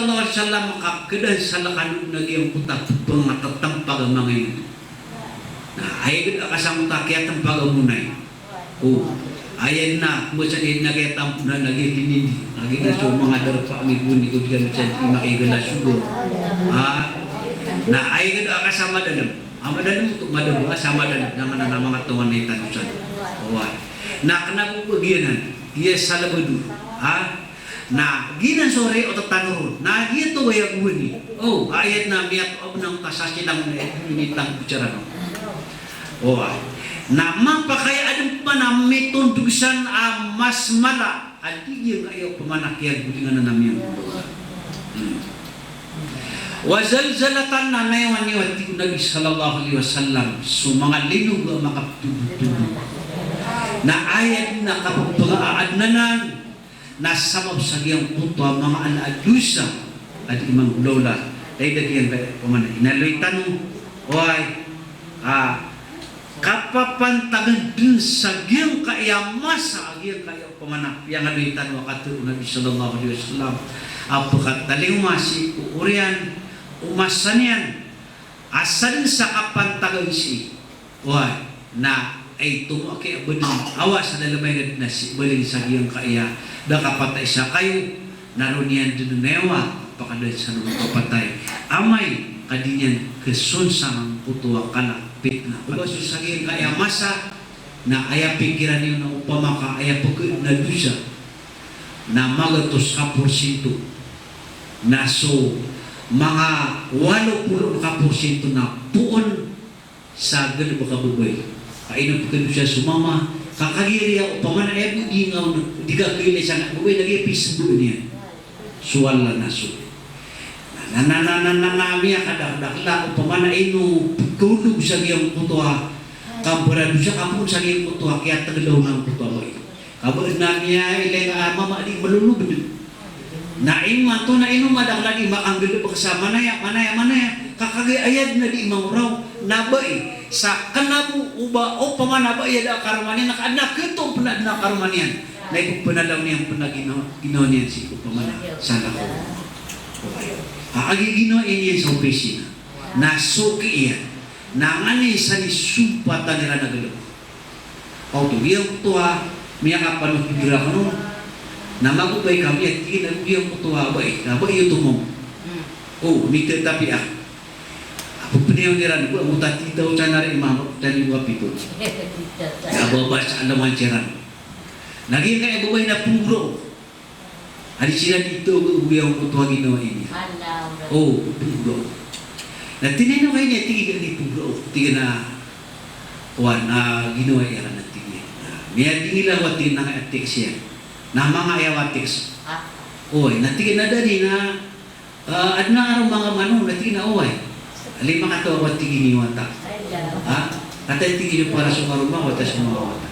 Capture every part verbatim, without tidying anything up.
sallallahu alaihi wasallam ka kdaan sa lkan on a giyangkoto a pphangatampag a manga ino. Na aya gd a kasamot a kiyatampag a monay. O, aya na, masa di na kiyatampag na lagi kinindi. Lagi na so manga darpa ami boni ko di kami sa di makigala sugo. Ha? Na aya gd a kasamot a dalm. A madalm oto, madalm, a sa madalm, na manga, na manga tonganay tano san. Oway. Na kna bo ba giyanan, giya Salvador. Ha? Na giyanan so ri o tatano ron. Na giyoto aya gowani. O, aya na miyatoab na ngka sa silang na ito ini tang bicara no. Oway. Na mapakay a dn pman a mitondog san a mas mala a di giyangkaya opama na kiyagolingan a miyanggolingan. Hmm. Wa zalzalatan, na nayawan iyo a tig o Nabi sallallahu alaihi wasallam, so manga linog a makaptodotodot. Na aya dn a kapphangaaden anan, na sabap sa giyangkoto a manga ala a dosa a di manggolawla. Dai da giyangkaya opama na inaloy tano, oway, a kapapantagan dn sa giyangkaya masa a giyangkaya opama na piyangaloy tano a katharo o Nabi sallallahu alaihi wasallam a pkatalingoma sii ko oriyan o masa niyan a sadn sa kapantagan sii. Oway, na aya tomo a kiyabadn a awa sa dalm a ingd na sii baling sa giyangkaya da kapatay sa kayo, na roo niyan dn nayawa a pakadaan sa roo kapatay. Amay ka di niyan ksonsang angkoto a kala a pitna. Oba so sa giyangkaya masa, na aya pikiran iyo na opama ka aya pkhaadn a dosa na magatos ka porsinto, na so manga walo polo ka porsinto na poon sa galbk a babay. Ka ino pkhadosa so mama, ka kagiya opama na aya bo di nga on, di ka kailay sangkai a babay, lagid a pismbaan iyan. So Allah na so. Na, na, na, na, na, na, miyakadakdakl a opama na ino pkhaolog sa giyangkoto a kamparadosa ka poon sa giyangkoto a kiyatglaw na angkoto a bai. Ka ba na miyailay a mama a di malolobd. Na imanto na ino madakl a di makanggalbk sa manaya, manaya, manaya. Ka kagiya aya dn a di mangoraw na bai. Sa kna bo o ba opama na bai a da a karoma niyan, na ka adn a kto pn a adn a karoma niyan. Na ipphanalam iyan pn a ginawa, ginawa niyan sii ko opama na salakaw. A, agi ginawa iyan sa opisina. Na soki iyan. Na nganin sa nisompatan iran a galbk. Oto, giyangkoto a miyakapanotod rakn on, na magobay kami a tig iyan a giyangkoto a bai, a bai oto mambo. Hmm. O, mitatapi a. A pphaniyaw iran, ba, anggota a titaw, sa nari mama, tani wa pito. Na babasa a lawan siran. Na giyangkaya babay na pnggorao. Adi siran dito, giyangkoto a ginawa iyan. Allahu Akbar. O, pnggorao. Na tig iyan a, ino kaya niyan, tig iyan, di pnggorao. Tig iyan a, kowan, a ginawa iran, na tig iyan. Na miyadingil ako, tig iyan, a text iyan. Na manga aya a text. Ah. Oway, na tig iyan a da dn a, a, adn a karoma nga mambo, na tig iyan a oway. Lima kataw ako, tig iyan, i wata. Ha? Kataya, tig iyan, para so karoma, wata so manga wata.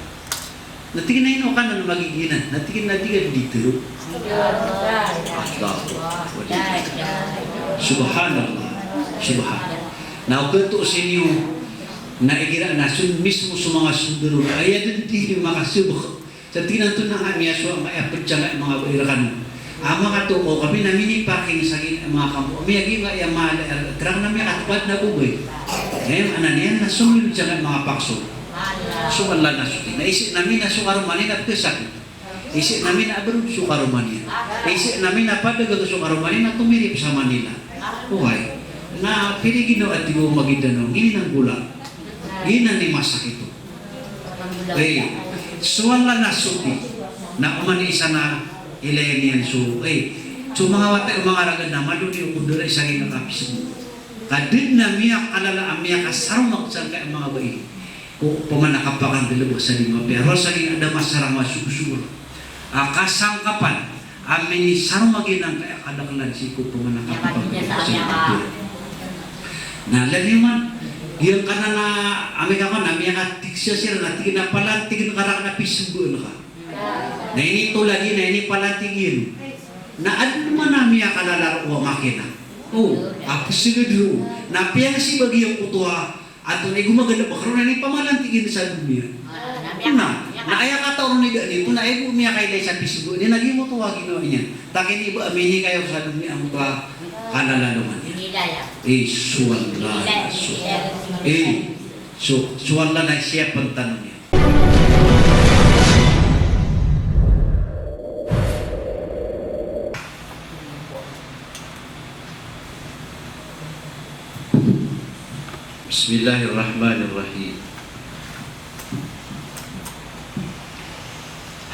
Na tig iyan a ino ka nan magiginan, na tig iyan a di ka dito. Allahu Akbar. Subhanallah. Subhanallah. Na okit o siniyo, na igira na so mismo so manga sondaro, aya dn di makasbk. Sa tig iyan anto na nga miyasowa, manga pd sangkai a manga bai rkano. A manga tokaw kami na miniparking sa giyangkaya manga kampo. Miyagiyangkaya mala a trak na miyakatpad na babay. Aya maana niyan na somilod sangkai a manga pakso. So Allah na so tig iyan a, isii ami na so karoma niyan na pkhasakit. Isii ami na abrod so karoma niyan. Isii ami na padagag so karoma niyan na tomirip sa Manila. Oway. Na pd i ginawa, tig o Maguindanao, giyanan i gola. Giyanan i masakit. Ay, so Allah na so tig iyan a oman i isa na ilay niyan so, ay, so manga wata o manga ragn na malo niyo ko dara isa gina kapismbaan. Ka da dn a miyakalala a miyakasaromag sangkai a manga bai. Ko opama na kapakanggalbk sa di mapiya. Roo sa gina da masarang a sogosogor a kasangkapan a minisaromag iyan angkaya kadaklan sii ko opama na kapakanggalbk sa di mapiya. Na lagid man, giyangkanan a amay ka man a miyakatext siran na tig iyan a palantigen ka rakn a pismbaan ka. Na inito lagid na inipalantig iyan. Na adn man a miyakalala roo a makina. O, a psgd roo. Na piyangsiba giyangkoto a Antonaa i gomaganda ba karo na ipamalantig iyan sa doniya? Na, na aya katao ron i da niyan, antonaa i bo miyakailay sa Facebook niyan, na giyoto a ginawa niyan. Takin i ba a minikayo sa doniya, antonaa i kalalaloma niyan. Eh, so Allah na so. Eh, so, so Allah na siyapn tano niyan. بسم الله الرحمن الرحيم.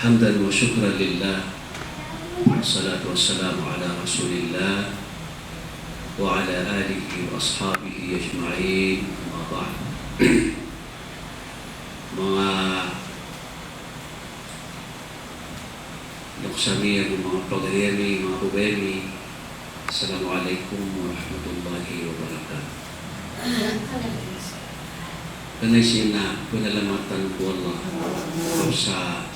حمدا وشكرا لله. والصلاة والسلام على رسول الله وعلى آله وأصحابه أجمعين. أما بعد. Manga loks ami ago manga pagari ami, manga babay ami, Assalamu alaikum warahmatullahi wabarakatuh. Kna sii na pnalamatan ko Allah sa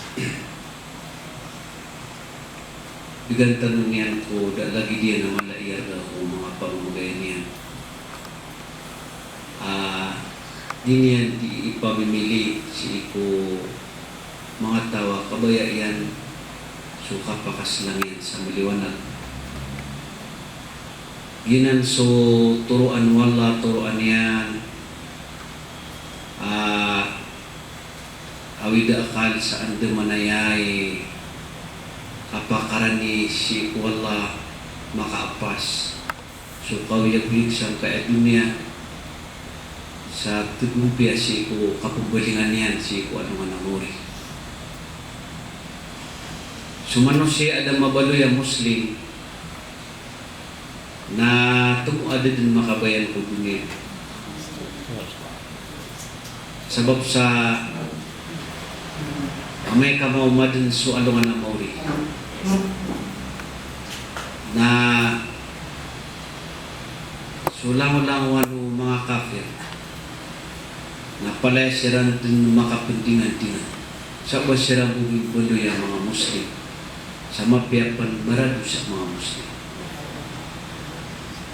bigan tano niyan ko da lagid iyan a mala i arga ko manga pamamagay niyan. Ah, di niyan di ipamimili sii ko manga taw a kabaya iyan so kapakaslang iyan sa maliwanag. Giyanan so toroan o Allah, toroan iyan, ah, awida akal sa andamanaya i kapakarani sii ko Allah makaapas so kaoyagoyag sangkai a doniya sa tgompiya sii ko kapmbalingan iyan sii ko alongan a maori. So manosiya a da mabaloy a Muslim na tomo a da dn makabayaan ko doniya. Sabap sa amay ka maoma dn so alongan a maori na so langolangowan o manga kafir na palaya siran dn makapndingandingan sa ba siran bo mimbaloy a manga Muslim. Sa mapiya pn maradosa a manga Muslim.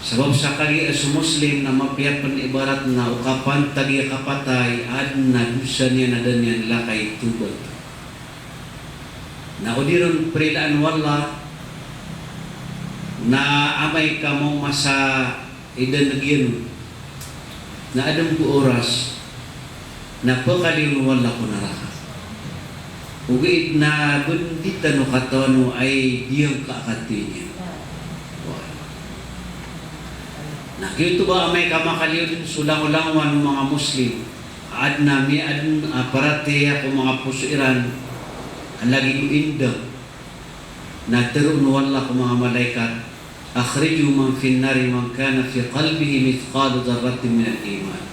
Sabap sa kagiya so Muslim na mapiya pn ibarat na o kapantag iyan a kapatay, adn a dosa niyan a da niyan lakay tawbat. Na o di ron prilaan o Allah, na amay ka maoma sa idaneg iyan on na adn bo oras na pkaliyon o Allah ko naraka. Ogaid na bndita o katawan o ay diyangka a katiyan iyan. Na giyoto ba amay ka makaliyo dn so langolangowan o manga Muslim, adn a miyadn a paratiyaya ko manga poso iran a lagid o indang, na tharoon o Allah ko manga malaikat, "Akhriju man fin nari man kana fi qalbihi mithqalu dharratin minal iman."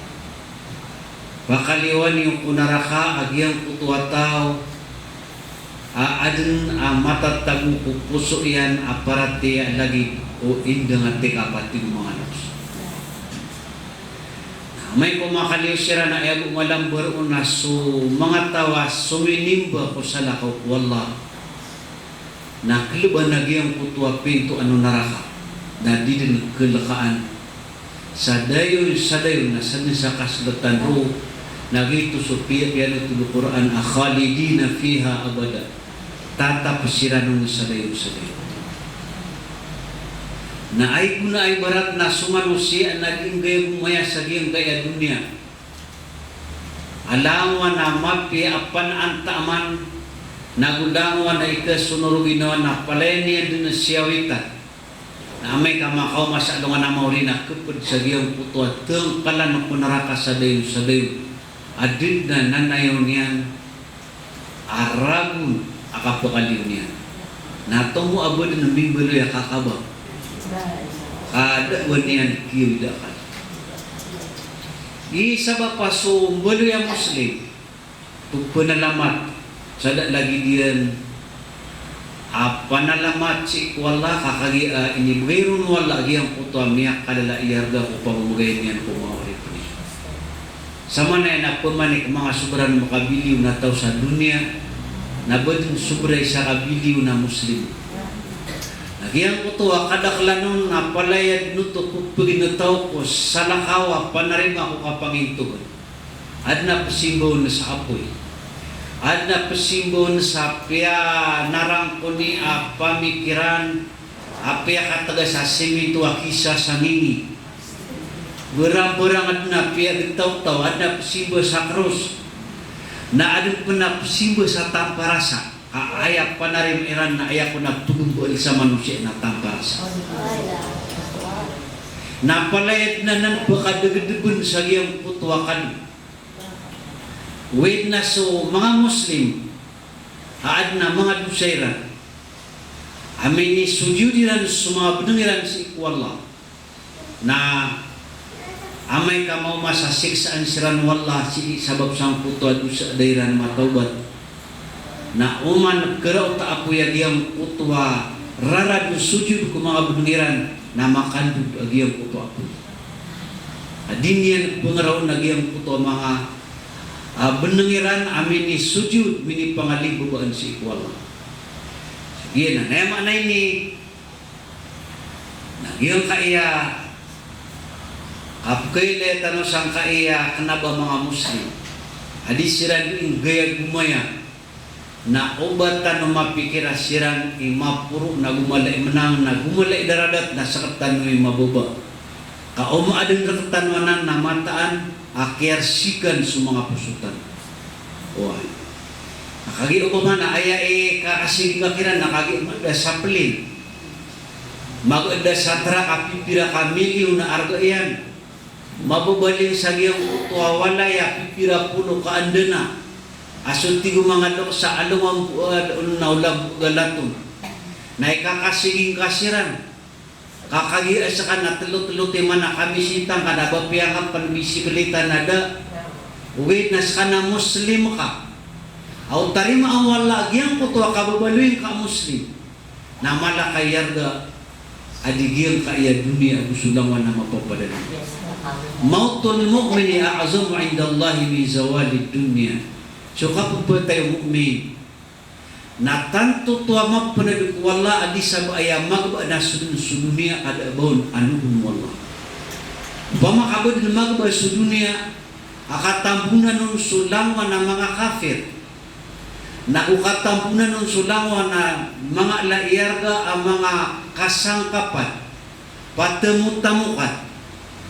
Pakaliyowa niyo ko naraka a giyangkoto a taw a adn a matatago ko poso iyan a paratiyaya a lagid o indang a tig a pati o manga loks. Na amay ko makaliyo siran na aya bo malambar on na so manga taw a sominimba ko salakaw ko Allah na klban a giyangkoto a pinto o naraka na di dn klkaan sa dayon sa dayon na sadn sa kasltan roo, na giyoto so piya-, piyanotol o Qur'an a khalidina fiha abada. Tatap siran on sa dayon sa dayon. Na aya bo na ibarat na so manosiya na di nggay bo maya sa giyangkaya doniya a langowan a mapiya a panaantaman, nago langowan a ikasonorogi nawan a palaya niyan dn siyawitan. Na amay ka makaoma sa alongan a maori na khapd sa giyangkoto a tngkalan ko naraka sa dayon sa dayon a da dn a nanayawn iyan a ragon a kapakaliyo niyan. Na tomo a ba dn mimbaloy a kakabang ka da a ba niyan kiyawidan akal. Isa ba pa so mbaloy a Muslim pnalamat sa da lagid iyan a panalamat sii ko Allah ka kagiya inibgay ron o Allah a giyangkoto a miyakalala i arga ko pamamagay niyan ko manga oripn iyan. Samanaya na pmanik manga sobra na makabiliyon a taw sa doniya na ba dn sobra i sakabiliyon a Muslim. Na Giyangkoto a kadaklan on na palaya den oto ko pegin a taw ko salakaw a panarima ko kapangintogan. Aden a pesimba on sa apoy. Aden a pesimba on sa piyanarangkoni a pamikiran a piyakategas a siminto a kisa sa ngingii. Berang-berang aden a piyagtawtaw, aden a pesimba sa kros. Na aden pen a pesimba sa tamparasa. Ka aya panarima iran na aya ko na pegembeel sa manosiya na tamparasa. Na palaya den anan pekadegedegen sa giyangkoto a kalo. Widen a so manga Muslim a aden a manga dosa iran a minisojod iran so manga beneng iran sii ko Allah. Na amay ka maoma sa siksaan siran o Allah sii sabap sangkoto a dosa a da iran matawbat, na oman keraot a apoy a giyangkoto a rarad o sojod ko manga beneng iran, na makandod a giyangkoto a apoy. A di niyan pengeraon a giyangkoto a manga, a, beneng iran a minisojod, minipangalibabaan sii ko Allah. Giyanan, aya maana ini, na giyangkaya a pekailaya tano sangkaya kena ba manga Muslim a di siran inggaya gomaya, na oba tano mapikir a siran i maporo na gomala i menang, na gomala i daradat, na sekatano i mababa. Ka o maaden rektano anan na mataan a kiyarsikan so manga poso tano. Oway. Na kagiya opama na aya i kakasiging ka kiran na kagiya maeda sa plane, maeda sa trak a pipira ka milyon a arga iyan. Mababaling sa giyangkoto a walay a pipira polo ka andana a so tig o manga loks a alongan bo a on na ola bo galaton. Na i kakasiging ka siran. Ka kagiya seka na telo-telo timan a kamisita ngka na ba piyangkapen bisiklita na da. Ogaid na seka na Muslim ka. Aw tarimaan o Allah giyangkoto a kababaloy ngka a Muslim. Na mala ka i arga a di giyangkaya doniya ago so langowan a mapapadalm. Mawtul mu'mini a'zamu indallahi min zawalid dunya. So kapepatay o mu'min na tanto oto a mapened ko Allah a di sa ba aya magba na so den so doniya a da a ba on a nodon o Allah. Opama ka ba den magba so doniya a katambonan on so langowan a manga kafir, na go katambonan on so langowan a manga ala i arga a manga kasangkapan, patamotamokan,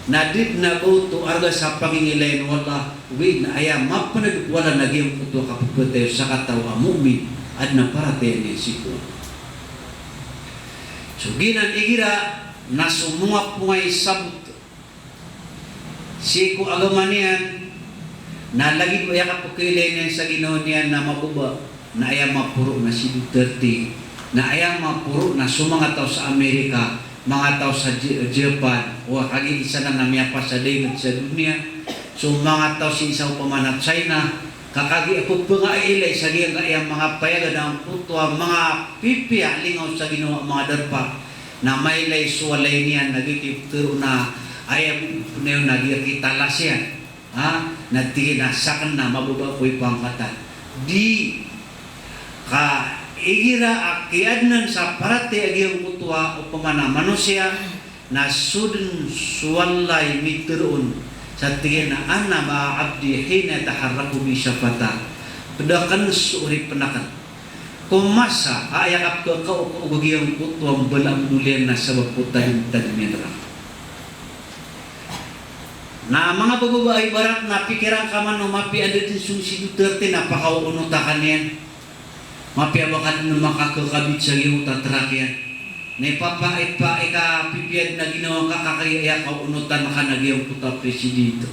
na di den a ba oto arga sa pangingilayan o Allah, ogaid na aya mapened ko Allah na giyangkoto a kapepatay o sakataw a mu'min, aden a paratiyaya niyan sii ko Allah. So giyanan igira na so manga pongay sabot sii ko agama niyan, na lagid o aya kapekailay niyan sa ginawa niyan na mababa, na aya maporo na si Duterte, na aya maporo na so manga taw sa Amerika, manga taw sa J-, Japan, o kagiya isa na na miyapasad a inged sa doniya, so manga taw sii sa opama na China, ka kagiya pepengailay sa giyangkaya manga payagan angkoto a manga pipiya a lingaw sa ginawa a manga darpa, na mailay so walay niyan na giyoto i petero na aya bo penayon na giya kitalas iyan. Ha? Na tig iyan a saken na mababa ko ipangkatan. Di ka igira a kiyadenan sa paratiyaya a giyangkoto a opama na manosiya, na so den so Allah i mitero on sa tig iyan a ana ma'a abdi hina yataharraku bi shafatahu. Ped aken so oripen aken ko masa a aya kapekakaok o giyangkoto a mbala a medol iyan na sabap ko tademtadem iyan raka. Na manga bababa a ibarat na pikiran ka man o mapiya a da den so si Duterte na pakaoonota ka niyan. Mapiya ba ka den makakakabit sa giyangkoto a trak iyan. Na ipapa, ipa, ikapipiya den a ginawa ngka ka kagiya kaonotan ka na giyangkoto a presidente.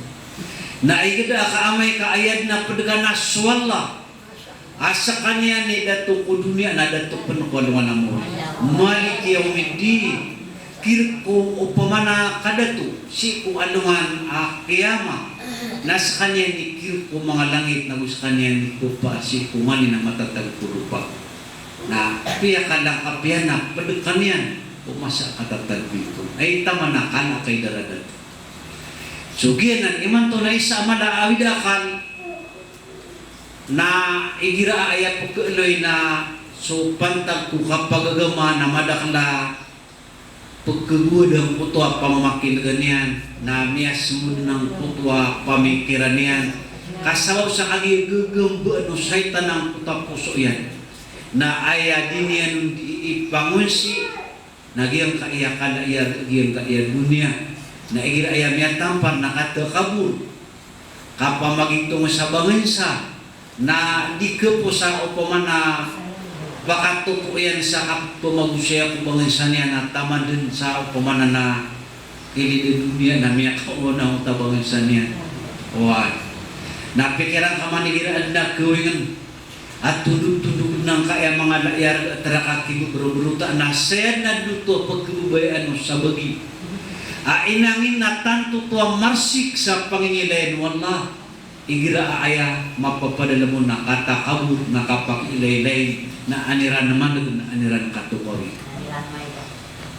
Na igeda ka amay ka aya den a ped ka na so Allah a sekaniyan i dato ko doniya na dato pen ko alongan a mawri. Maliki yawmiddin. Kirek ko opama na kadato sii ko alongan a qiyamah, na sekaniyan i kirek ko manga langit, na go sekaniyan i kopa sii ko nganin a matatago ko lopa. Na piyakalangkap iyan na ped ka niyan ko masa a katatagbi ko. Ay taman a kala ka i daradat. So giyanan imanto na isa a mala a awid a akal, na igira a aya pekeeloy na So pantag ko kapagagama na madakl a pkhagowadan angkoto a pamamakin'gan iyan, na miyasmod angkoto a pamikiran iyan. Ka sabap sa kagiya gagambaan o shaytan angkoto a poso iyan, na aya di niyan on di ipangonsi na giyangkaya kala iyan, giyangkaya doniya. Na igira aya miyatampar na katakabur, kapamagitong sa bangnsa, na di khaposa opama na pakatopo iyan sa kapamagosaya ko bangnsa niyan, na taman dn sa opama na kilid a doniya na miyakaona oto a bangnsa niyan. Oway. Na pikiran ka man igira adn a kawingn a tondog-tondog angkaya manga layar a tharak a kibabrobrotaan a saya dn a doto a pkhababayaan o sabagi a inangin na tanto oto a marsik sa pangingilayan o Allah. Igira a aya mapapadalm on na katakabur, na kapakiilaylay, na an iran mandg, na an iran katokawi.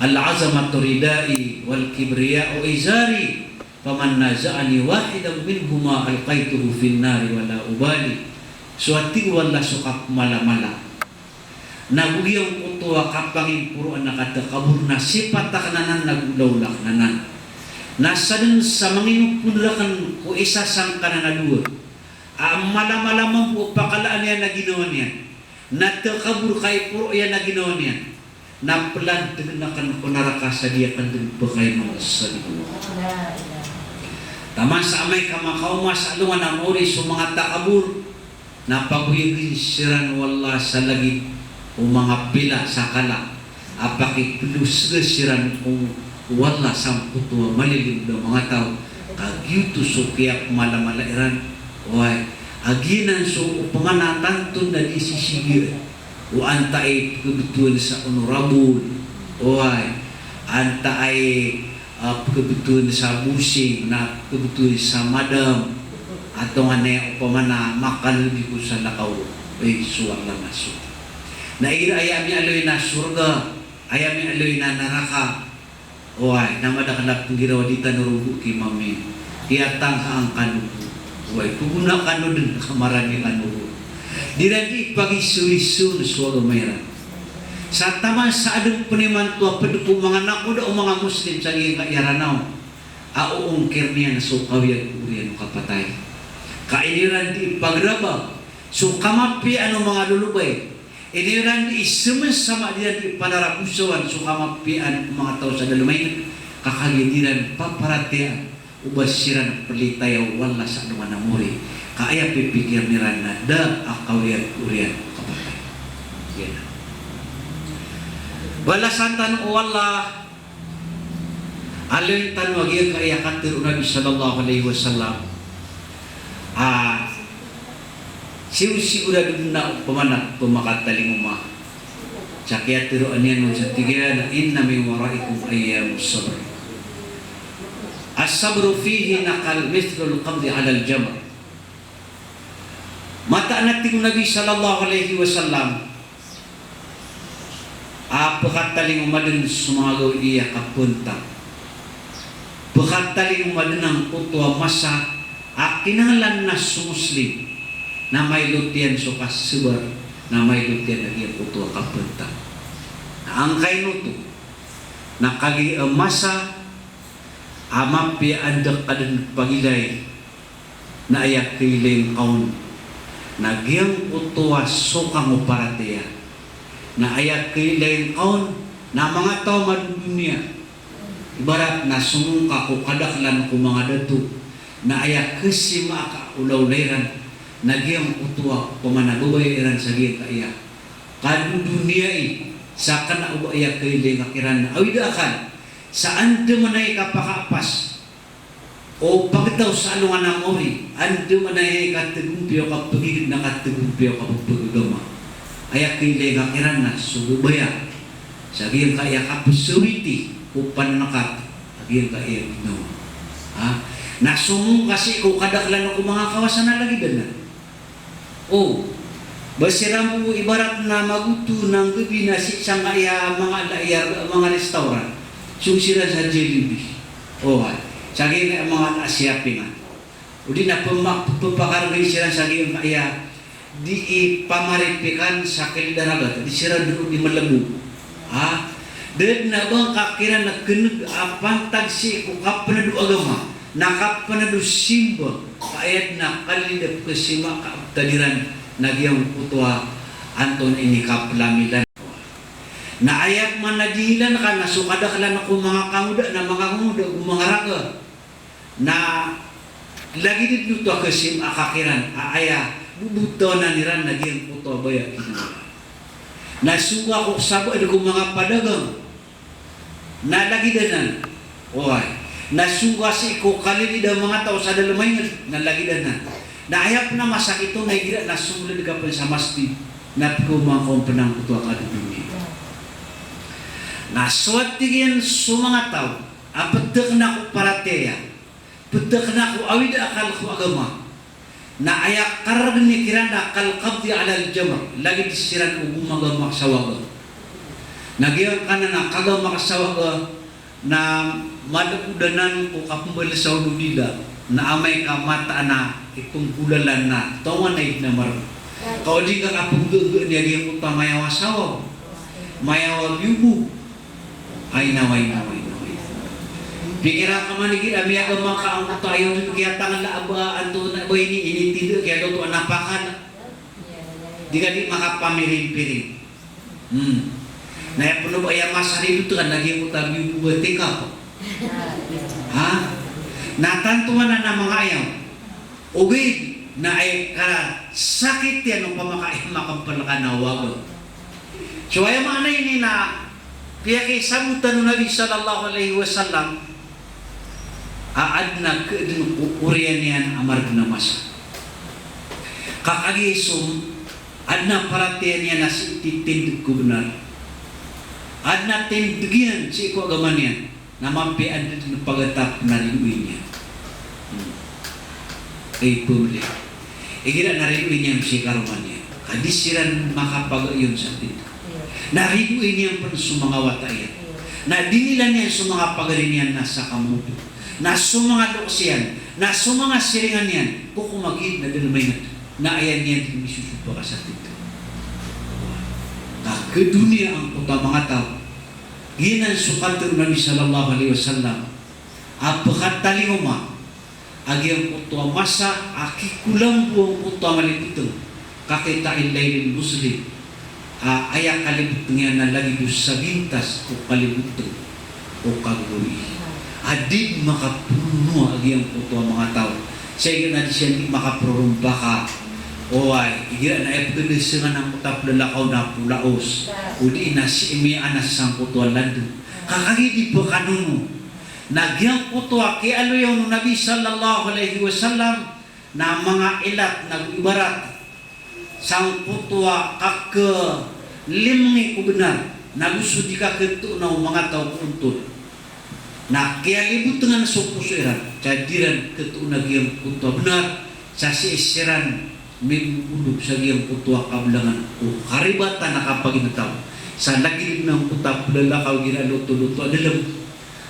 Al-azamatu ridai wal kibriya'u izari. Faman naza'ani wahidan minhuma alqaituhu fin nari wala ubali. So, a tig o Allah, so kapmalamala na go giyangkoto a kapangimporoan a katakabur na sipat akn anan na go lawla akn anan. Na sadn sa manginopon rakn ko isa sangkanan a dowa a malamala mambo a pakalaan iyan a ginawa niyan, na takabur ka iporo iyan a ginawa niyan, na plantgn akn ko naraka sa di akn dn pkhaima sa di ko. Taman sa amay ka makaoma sa alongan a maori so manga takabur, na pagoyagn siran o Allah sa lagid o manga pila sa kala a pakiplosga siran o Allah sangkoto a malilimod a manga taw. Ka giyoto so kiyapmalamala iran. Oway, a giyanan so opama na tanto na di sisigian o antaa i pkhabtowan sa honorable, oway, antaa i, ah, pkhabtowan sa bossing, na pkhabtowan sa madam, a tonganay opama na makalbi ko salakaw, ay, so Allah na so. Na igira aya miyaaloy na sorga, aya miyaaloy na naraka, oway, na madakl a pnggiraw a di tano ron bo kimamin. Kiyatangkaan kano bo. Oway, pgona kano dn ka marani kano bo. Di ran di pagisoisoon so agama iran. Sa taman sa adn pn imanto a pd ko manga nakoda o manga Muslim sa giyangkaya Ranaw a oongkir niyan so kawiyag oriyan o kapatay. Ka iniran di pagrabag so kamapiyaan o manga lolobay. Iniran di ismn sa manga di ran di panarabosawan so kamapiyaan o manga taw sa dalmayn, ka kagiya di ran paparatiyayaan o ba siran plitayaw o Allah sa alongan a maori. Ka aya pipikirn iran na da a kawiyag oriyan o kapatay. Giyanan. Balasan tano o Allah. Aloyn tano a giyangkaya katharo o Nabi sallallahu alaihi wasallam. Ah, siyosigurado dn a opama na pmakatalingoma. Sa kiyatharoa niyan on sa tig iyan a, "Inna min waraikum ayyamus sabr. As-sabru fihinna kal mithlul qabdi alal jamr." Mataan a tig o Nabi sallallahu alaihi wasallam, a pkatalingoma dn so manga gawii a kapntang. Pkatalingoma dn angkoto a masa a kinanglan na so Muslim na mailot iyan so kasabar, na mailot iyan a giyangkoto a kapntang. Na angkaino oto? Na kagiya masa a mapiya a da ka dn pagilay, na aya kailay ngka on na giyangkoto a sokang o paratiyaya, na aya kailay ngka on na manga taw a madodoniya. Ibarat na somong ka ko kadaklan ko manga dato, na aya kasimaa ka o lawla iran na giyangkoto a opama na babaya iran sa giyangkaya kadodoniyai, sa kna o ba aya kailay ngka kiran na awida akal sa andamanaya i kapakaapas o pagtaw sa alongan a maori, andamanaya i katagompiya o kapagigd na katagompiya o kapagagama. Aya kailay ngka kiran na so babaya sa giyangkaya kapsawiti ko pananakat a giyangkaya ginawa. Ha? Na somong ka sii ko kadaklan ko manga kawasa na lagid anan. O, ba siran bo ibarat na magoto na nggabi na sii sangkaya manga layar, manga restaurant. Song siran sa Jollibee. O, ha. Sa giyangkaya manga Asia Pingan. O di na pema-, pepakargay siran sa giyangkaya Di i pamaripikan sa kilid a ragat, di siran dn di malabo. Ha? Da dn a ba ngka kiran a kneg a pantag sii ko kapnd o agama, na kapnd o simba, ka aya dn a kalilid a pkhasima ka abtad iran na giyangkoto a antonaa ini kaplamilan. Na aya pman a dingilan ka na so kadaklan ko manga kangoda na manga kangoda, ko manga raga. Na lagid dn oto a khasima a kakiran a aya bobotawanan iran na giyangkoto a baya a kinowa. Na sogo ko sabaad ko manga padagang na lagid anan. Oway. Na sogo sii ko kalilid a manga taw sa dalm a ingd na lagid anan. Na aya pn a masakit on na igira na somold ka pn sa masjid na pkhaoma ngka on pn angkoto a kadodoniya. Na so, tig iyan, so manga taw a pd akn ko paratiyaya, pd akn ko awid a akal ko agama, na aya kargn iyan kiran na kal qabdi alal jamr, lagid siran o gomagamak sa waga. Na giyangkanan a kagamak sa waga na malkod anan ko kapmbalasaw o dila, na amay ka mataan a ipnggolalan na tonganay dn a marg. Ka o di ka kapnggaga niyan giyangkoto a mayawa sawaw, mayawa biyobo. Ay na, ay na, ay na, ay na. Pikira ka man igira miyagama ka angkoto a aya on kiyatangla a ba antonaa ba ini, initindg, kiyalotoan a pakala. Di ka di makapamiringpiring. Hmm. Na aya pn o ba aya masaribot ka na giyangkoto a biyobo a tikap. Ha? Na tanto anan a manga aya on. Ogaid na aya kasakit iyan opama ka aya makapal ka na waga. So aya maana ini na piyakisabotan o Nabi sallallahu alaihi wasallam a adn a kdn ko oriyan iyan a margn a masa. Ka kagiya so adn a paratiyaya niyan a sii titindg ko bnar, adn a tindg iyan sii ko agama niyan, na mapiya a da dn pagatap na ridoay niyan. Hmm. Ay, pamili. Igira na ridoay niyan so karoma niyan, ka di siran makapagayon sa tindg. Na ridoay niyan pn so manga wata iyan. Na dingilan iyan so manga pagari niyan na sa kamoto. Na so manga loks iyan, na so manga siringan iyan, ko komagiya na da dn maingd. Na aya niyan dn misosopak sa tindg. Ka kdoniya angkoto a manga taw. Giyanan so katharo o Nabi sallallahu alaihi wasallam a pkhatalingoma a giyangkoto a masa a kikolambo angkoto a malibotng, ka qita'il laylil muzlim, a aya kalibotng iyan na lagid o sabintas o kalibotng o kagawii. A di makaprono a giyangkoto a manga taw. Sa igira na di siran di makaprorompaka, oway, igira na aya pkhadesengan angkoto a plalakaw na polaos, o di na sii miyaanas sangkoto a landng. Ka kagiya di pkhanono na giyangkoto a kiyaaloya on o Nabi sallallahu alaihi wasallam na manga ilat na go ibarat sangkoto a kakhalimngi ko bnar, na go so di kakhatoona o manga taw ko ontod. Na kiyalibotngan so poso iran, sa di ran khatoona giyangkoto a bnar, sa sii siran mimbolog sa giyangkoto a kablangan ko karibatan a kapagintaw. Sa lagid dn angkoto a plalakaw igira lotoloto a dalm.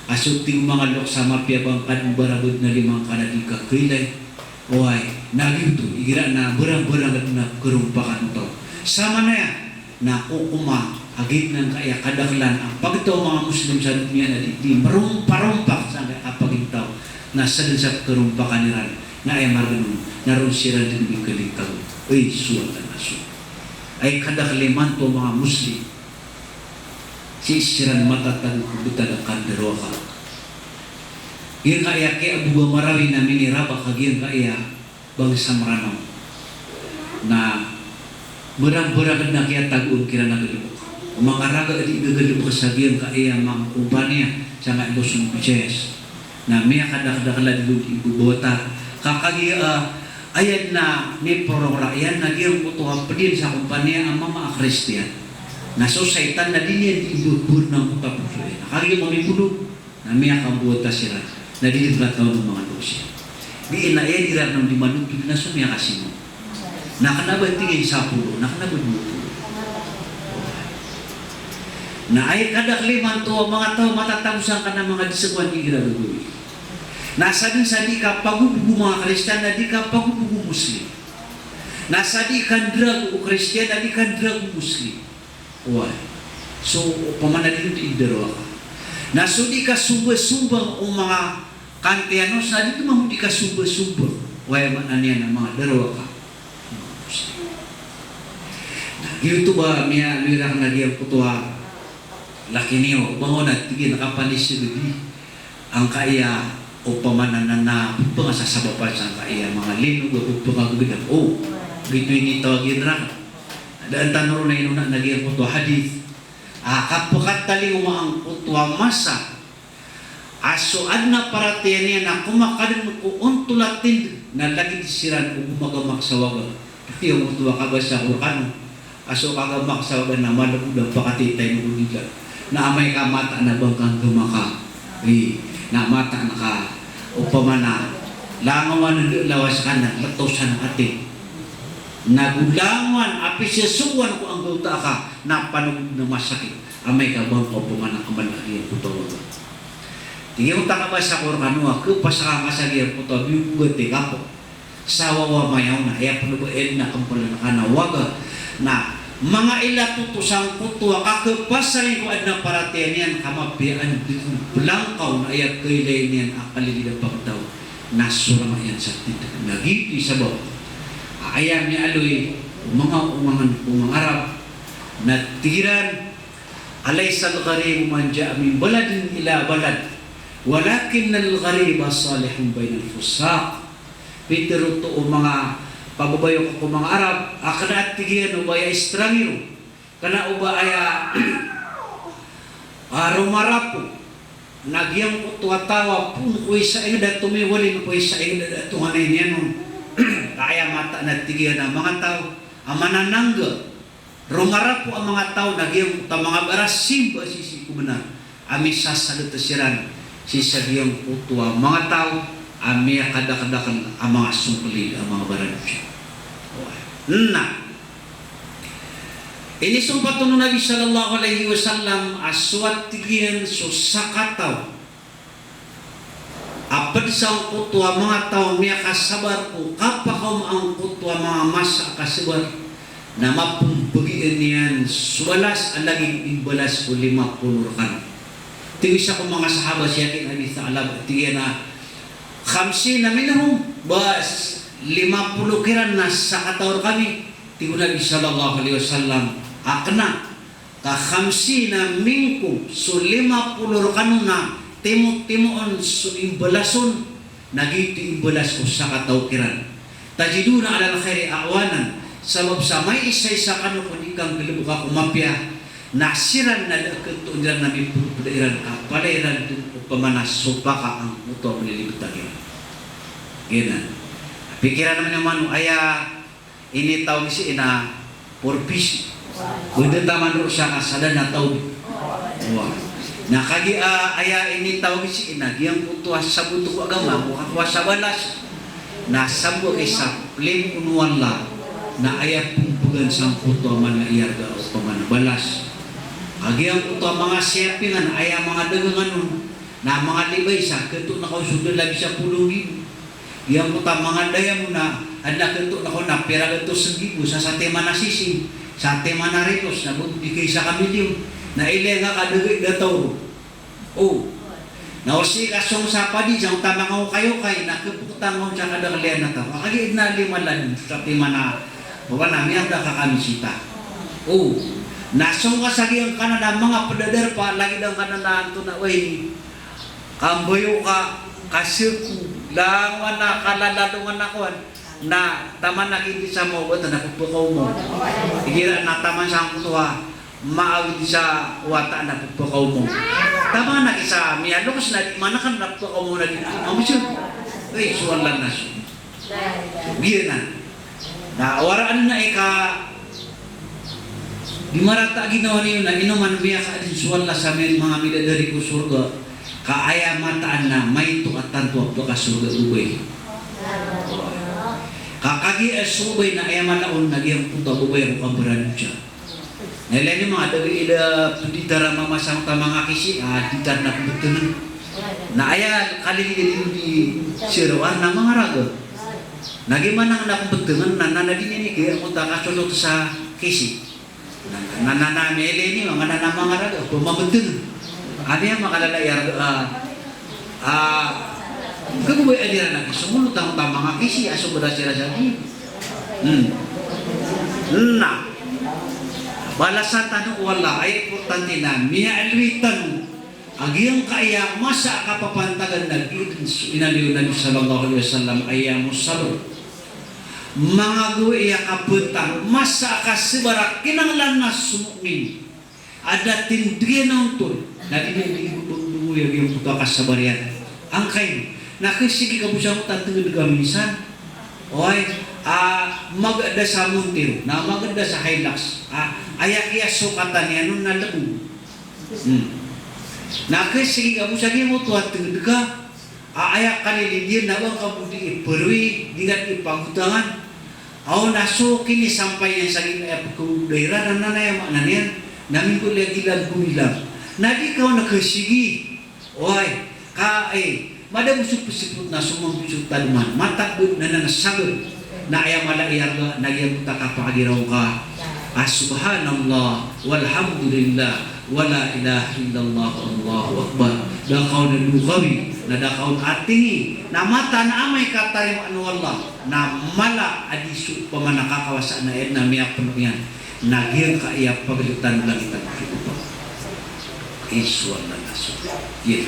A so tig o manga loks a mapiya ba ngka dn barabad na lima ngka na di ka khailay. Oway, na giyoto, igira na barang-barang dn a karompakan o taw. Samanaya na kokoma a giyanan ka aya kadaklan a pagtaw o manga Muslim sa doniya na di, di marompa-rompak sangkaya kapagintaw. Na sadn sa karompakan iran na aya margn on na ron siran dn mikalikaw. Ay, so wata na so. Aya kadakl imanto a manga Muslim. Sii siran matatago ko btad a kandarowaka. Giyangkaya kiyaboga Marawi na miniraba ka giyangkaya bangsa Mranaw. Na mrambra dn a kiyatagoan kiran a galbk. Manga raga a di gagalbk sa giyangkaya manga kompaniya sangkaya Luzon, Visayas. Na miyakadakdakl a di dn di mbabawata. Ka kagiya, ah, aya dn a miprorokra iyan na giyangkoto a pd iyan sa kompaniya a mama a Kristiyan. Na so saitan na di niyan di mbabawata angkoto a poso iyan. Na kagiya mamimbolog na miyakambawata siran. Na di dn kataon o manga loks iyan. Di na aya di ran di manotol na so miyakasimo. Na kna ba tig iyan sapolo, na kna ba dowa polo. Na aya kadakl imanto a manga taw matatago sangkanan a manga di sgoan igira gagawii. Na sadn sa di kapagobog o manga Kristiyan na di kapagobog o Muslim. Na sa di kandrag o Kristiyan, na di kandrag o Muslim. Oway. So, opama na di dn indarowaka. Na so di kasombasombang o manga kantiyan on, na di dn mambo di kasombasombang. Oway, maana niyan na manga darowaka. Na giyoto ba miyaaloy rakn a giyangkoto a laki niyo, ba ngka on a tig iyan a kapanis di angkaya opama na, na, na pphangsasabapan sangkaya manga linog a pphangagagdam. O, giyoto i initawag iyan rakn. Daan tano ron a inona na giyangkoto a hadith. A, kapakatalingoma angkoto a masa a so adn a paratiyaya niyan na komakadn ko ontol a tindg na lagid siran o gomagamak sa waga. Giyangkoto a kabasa ko rkano a so kagamak sa waga na malbod a pakatitay mo ko dila. Na amay ka mataan a ba ngka nggamaka, i, na mataan ka opama na langowan a da lawas ka na letosan a ati. Na go langowan a pisesowan ko anggawta ka na panogod na masakit. Amay ka ba ngka opama na kman a giyangkoto a waga. Tig iyan oto a kabasa ko rkano a khapasang ka sa giyangkoto a biyogat i kapo. Sa wawa mayaw na aya pn ba adn a kmpln ka na waga. Na manga ilay oto sangkoto a kakhapasang ko adn a paratiyaya niyan ka mapiya a dn blangkaw na aya kailay niyan a kalilid a pagtaw na so rama iyan sa tindg. Na giyoto i sabap a aya miyaaloy o manga, o manga, o manga Arab na tig iran, "Alaysal gharibu man ja'a min baladin ila balad, walakinnal ghariba salihun bainal fussaq." Pitharo oto o manga pababayok ko manga Arab a kna a tig iyan o ba aya estrangero, kna o ba aya, a, romarapo na giyangkoto a taw a poon ko isa ingd a tomiwalin ko isa ingd a da tonganay niyan on. Ka aya mataan a tig iyan a manga taw a mananangga, romarapo a manga taw na giyangkoto a manga barasimba sii ko bnar a misasagat siran sii sa giyangkoto a manga taw a miyakadakdakl a manga songklid a manga baradosa. Na inisompat on o Nabi sallallahu alaihi wasallam a so a tig iyan so sakataw a pd sangkoto a manga taw a miyakasabar ko kapakaoma angkoto a manga masa a kasabar na mapmbagian iyan so balas a lagid o imbalas ko lima polo rkano. Tig o isa ko manga sahaba si Abi Tha'labah, tig iyan a khamsina minhum, ba s-, lima polo kiran na sakataw rkami. Tig o Nabi sallallahu alaihi wasallam a kna ka khamsina minkum, so lima polo rkano na timotimoon so imbalas on, na giyoto i imbalas o sakataw kiran. Tajiduna alal khairi a'wanan, sabap sa maiisaisa kano ko di kanggalbka ko mapiya, na siran na da a khantoon iran na mipdpda iran ka palaya iran dn opama na so paka angkoto a mlilibtag iran. Giyanan. Pikiran mano aya initawag sii na porbisi. Banda taman roo sa kasadan a taw. Wa. Na kagiya, ah, aya initawag sii na giyangkoto a sabot ko agama, ko kakowa sa balas. Na sabot ka sa plimo o Allah, na aya pmbgan sangkoto a mala i arga opama na balas. Giyangkoto a manga siyapingan, aya manga dagangan on, na manga libay sa, khantoon ako so da labi sa polo nggibo. Giyangkoto a manga daya mo na, adn a khantoon ako na pira gatos nggibo, sa satiman a sising, satiman a ritos, na ba bo di kaisa ka milyon. Na ilay nga ka da gii da taw ron. O. Na o sii ka song sa padi, sa oto a manga okayokay, na khapktan ka on sa kadakl iyan a taw. Kagiya adn a lima lad, satiman a, ba na miyada ka kamisita. O. Na song ka sa giyangkanan a manga pd a darpa, lagid angkanan a antonaa ini. Kambayo ka, kasku, langowan a kalalalongan a kowan. Na taman a kindi sa mawatan a pphakaoma on. Igira na taman sangkoto a maawid sa wata na pphakaoma on. Taman a kisa miyaloks na di manakan na pphakaoma on na di mamsog. Ay, so Allah na so. Giyanan. Na waraan na ika di marata a ginawa niyo na ino man miyakaadn so Allah sa manga midadari ko sorga, ka aya mataan na maito a tanto a pkasorga o babay. Ka kagiya so babay na aya mala on na giyangkoto a babay ko kambaran siya. Na ilay niyo manga da gii da pditar a mama sangkoto a manga kisi, ah, ditar na pmbtngan. Na aya kalilid a di sirawan na manga raga. Na giya man a na ko beteng na, na, na di niyan i giya ko ta kasosot sa kisi. Na, na, na, na, mele ni, manga na, na, manga raga, ko mabeteng. Adi a makalala iya, ah, ah, kagubay a di ra na, so mulo tang, tang manga kisi, aso bada sira sa di. Hmm. Na, balasan tano o Allah, ay importante na, miyaaloy tano, a giyangkaya masa a kapapantagan na giya den so inaloy o Nabi sallallahu alaihi wasallam, ayyamus sabr. Manga gawii a kapantag, masa a kasabar a kinanglan na so mu'min a da tindeg iyan a ontol, na di niyan di ibebegay a giyangkoto a kasabar iyan. Angkaino? Na kagiya sii ka bo sa mota tenged ka minsan. Oway, a, mageda sa Montero, na mageda sa Hilux. A, aya kiyasokatan iyan on na lebong. Hmm. Na kagiya sii ka bo sa giyangkoto a tenged ka, a, aya kalilid iyan na ba ngka bo di iperwi, di ngka di ipagotangan. Aw, na so kinisampay iyan sa giyangkaya pekawdaira na, na aya maana niyan na mimbaloy a gilag ko milag. Na di ka on na kagiya sii. Oway, ka, eh, mada bo so pesepot na so mambo so tadman, matakbet na, na, na sabet. Na aya mala i arga na giyangkoto a kapakagiraw ngka a subhanallah, walhamdulillah, wala ilaha illallah, wallahu akbar. Da ka on a lokawi, na da ka on a tingi, na mataan a amay ka tarimaan o Allah, na mala a di so opama na kakawasa na iyan na miyapeno iyan. Na giyangkaya pagletan o langit ago kaibabaw. Isoal na so. Iya.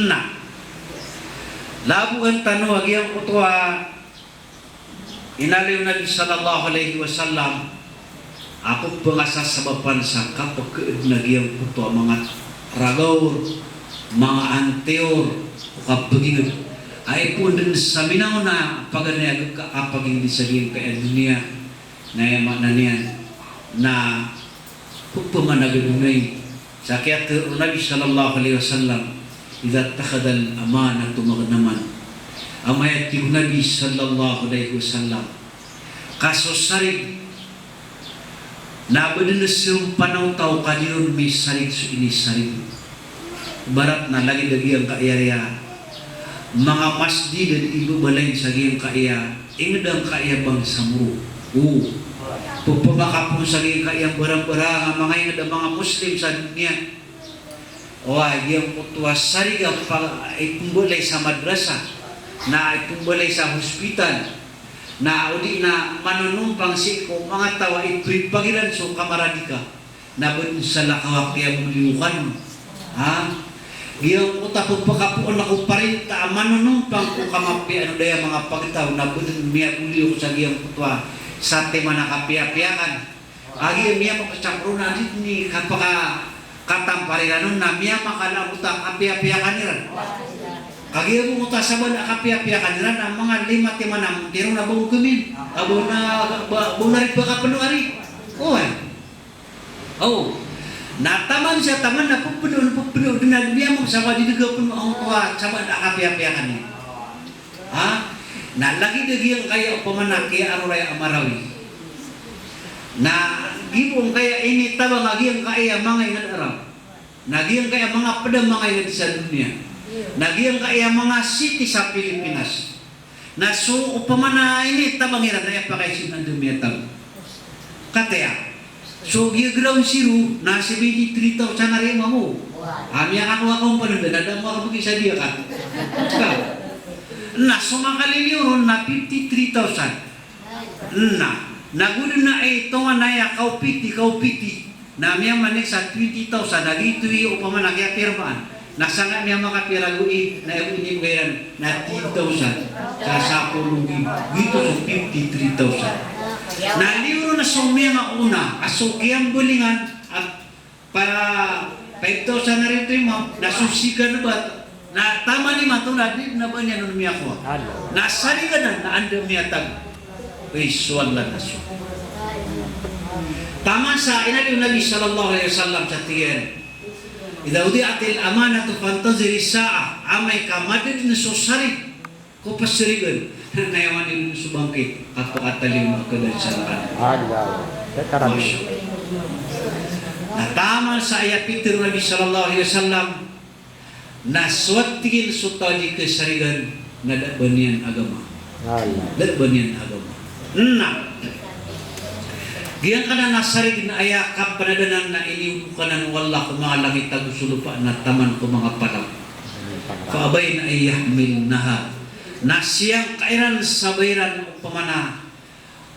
Na laboan tano a giyangkoto a inaloy o Nabi sallallahu alaihi wasallam a pephangasasabapan sa kapekeed na giyangkoto a manga ragaor, manga antior, o kapeginged. A ipoon den sa minangon a paganay a geka a kapaginged sa giyangkaya doniya. Na aya maana niyan na opama na ged onay sa kiyatero o Nabi sallallahu alaihi wasallam, "Idha ittakhadhal amanatu maghnaman." Amay a tig o Nabi sallallahu alaihi wasallam, ka so sarig na ba den a serompana o taw ka di ron misarig so inisarig. Ibarat na lagid a giyangkaya riya manga masjid a di ibebalayn sa giyangkaya inged angkaya bangsa Moro. O, pephamakapon sa giyangkaya barangbarang a manga inged a manga Muslim sa doniya. O, a giyangkoto a sarig a pa-, ipembalay sa madrasa, na ipembalay sa hospital, na o di na manonompang sii ko manga taw a ipripagiran so kamaradika. Na ba den sa lakaw a kiyaboliyokan. Ha? Giyangkoto a pepakapoon ako parinta a manonompang ko kamapiya o daya manga pagtaw, na ba den miyaboliyok sa giyangkoto a satiman a kapiyapiyakan. A giya miyamakasampronan a di ni kapaka-, katampar iran on na miyamakala angkoto a kapiyapiyakan iran. Kagiya bo angkoto a sabaad a kapiyapiyakan iran na manga lima timan a Montero na ba ogamin. A ba on a, ba, ba on a riba kapeno ari. Oway. Aw, na taman sa taman na pepeno, pepeno den a di miyamang sa ba di dega peno angkoto a sabaad a kapiyapiyakan iyan. Ha? Na lagid a giyangkaya opama na kiyaaroraya a Marawi. Na giya bo angkaya initabang a giyangkaya manga inged a Arab. Na giyangkaya manga ped a manga inged sa doniya. Na giyangkaya manga city sa Pilipinas. Na so opama na initabang iran na aya pakaiza na anda miyatago. Kataya. So giya ground zero na seventy-three thousand ari mambo. A miyakakowa ka on pn anda na da mo a kabegi sa diya ka. Na so makaliliyo ron na fifty-three thousand. Na, na go dn a itongan aya kaopiti, kaopiti. Na miyamanik sa twenty thousand, na giyoto i opama na kiyapirmaan. Na sangkai miyamakapira go i, na aya bo inibgay iran na ten thousand. Sa sapolo nggibo, giyoto so fifty-three thousand. Na liyo ron a so miyangaona a so kiyambalingan a para five thousand na rin to, imam, na so sikan a bat, na taman imanto na di na ba niyan on miyakowa. Na sarigan na anda miyatago. Ay, so Allah na so. Taman sa inaloy o Nabi sallallahu alaihi wasallam sa tig iyan, "Idha wudi'atil amanatu fantaziris sa'ah." Amay ka madadn so sarig ko pasarigan, na aya maana niyan so bangkit, a pakatalima ka dn sa naraka. Allah. Masya Allah. Na taman sa aya pitharo o Nabi sallallahu alaihi wasallam, na so tig iyan so taw a di kasarigan, na da a ba niyan agama. Allah. Lalaban iyan a agama. Na giyangkanan a sarig na aya kapnadanan na iniyogo kanan o Allah ko manga langit ago so lopa na taman ko manga palaw. Fa abayna an yahmilnaha. Na siyangka iran sa ba iran opama na,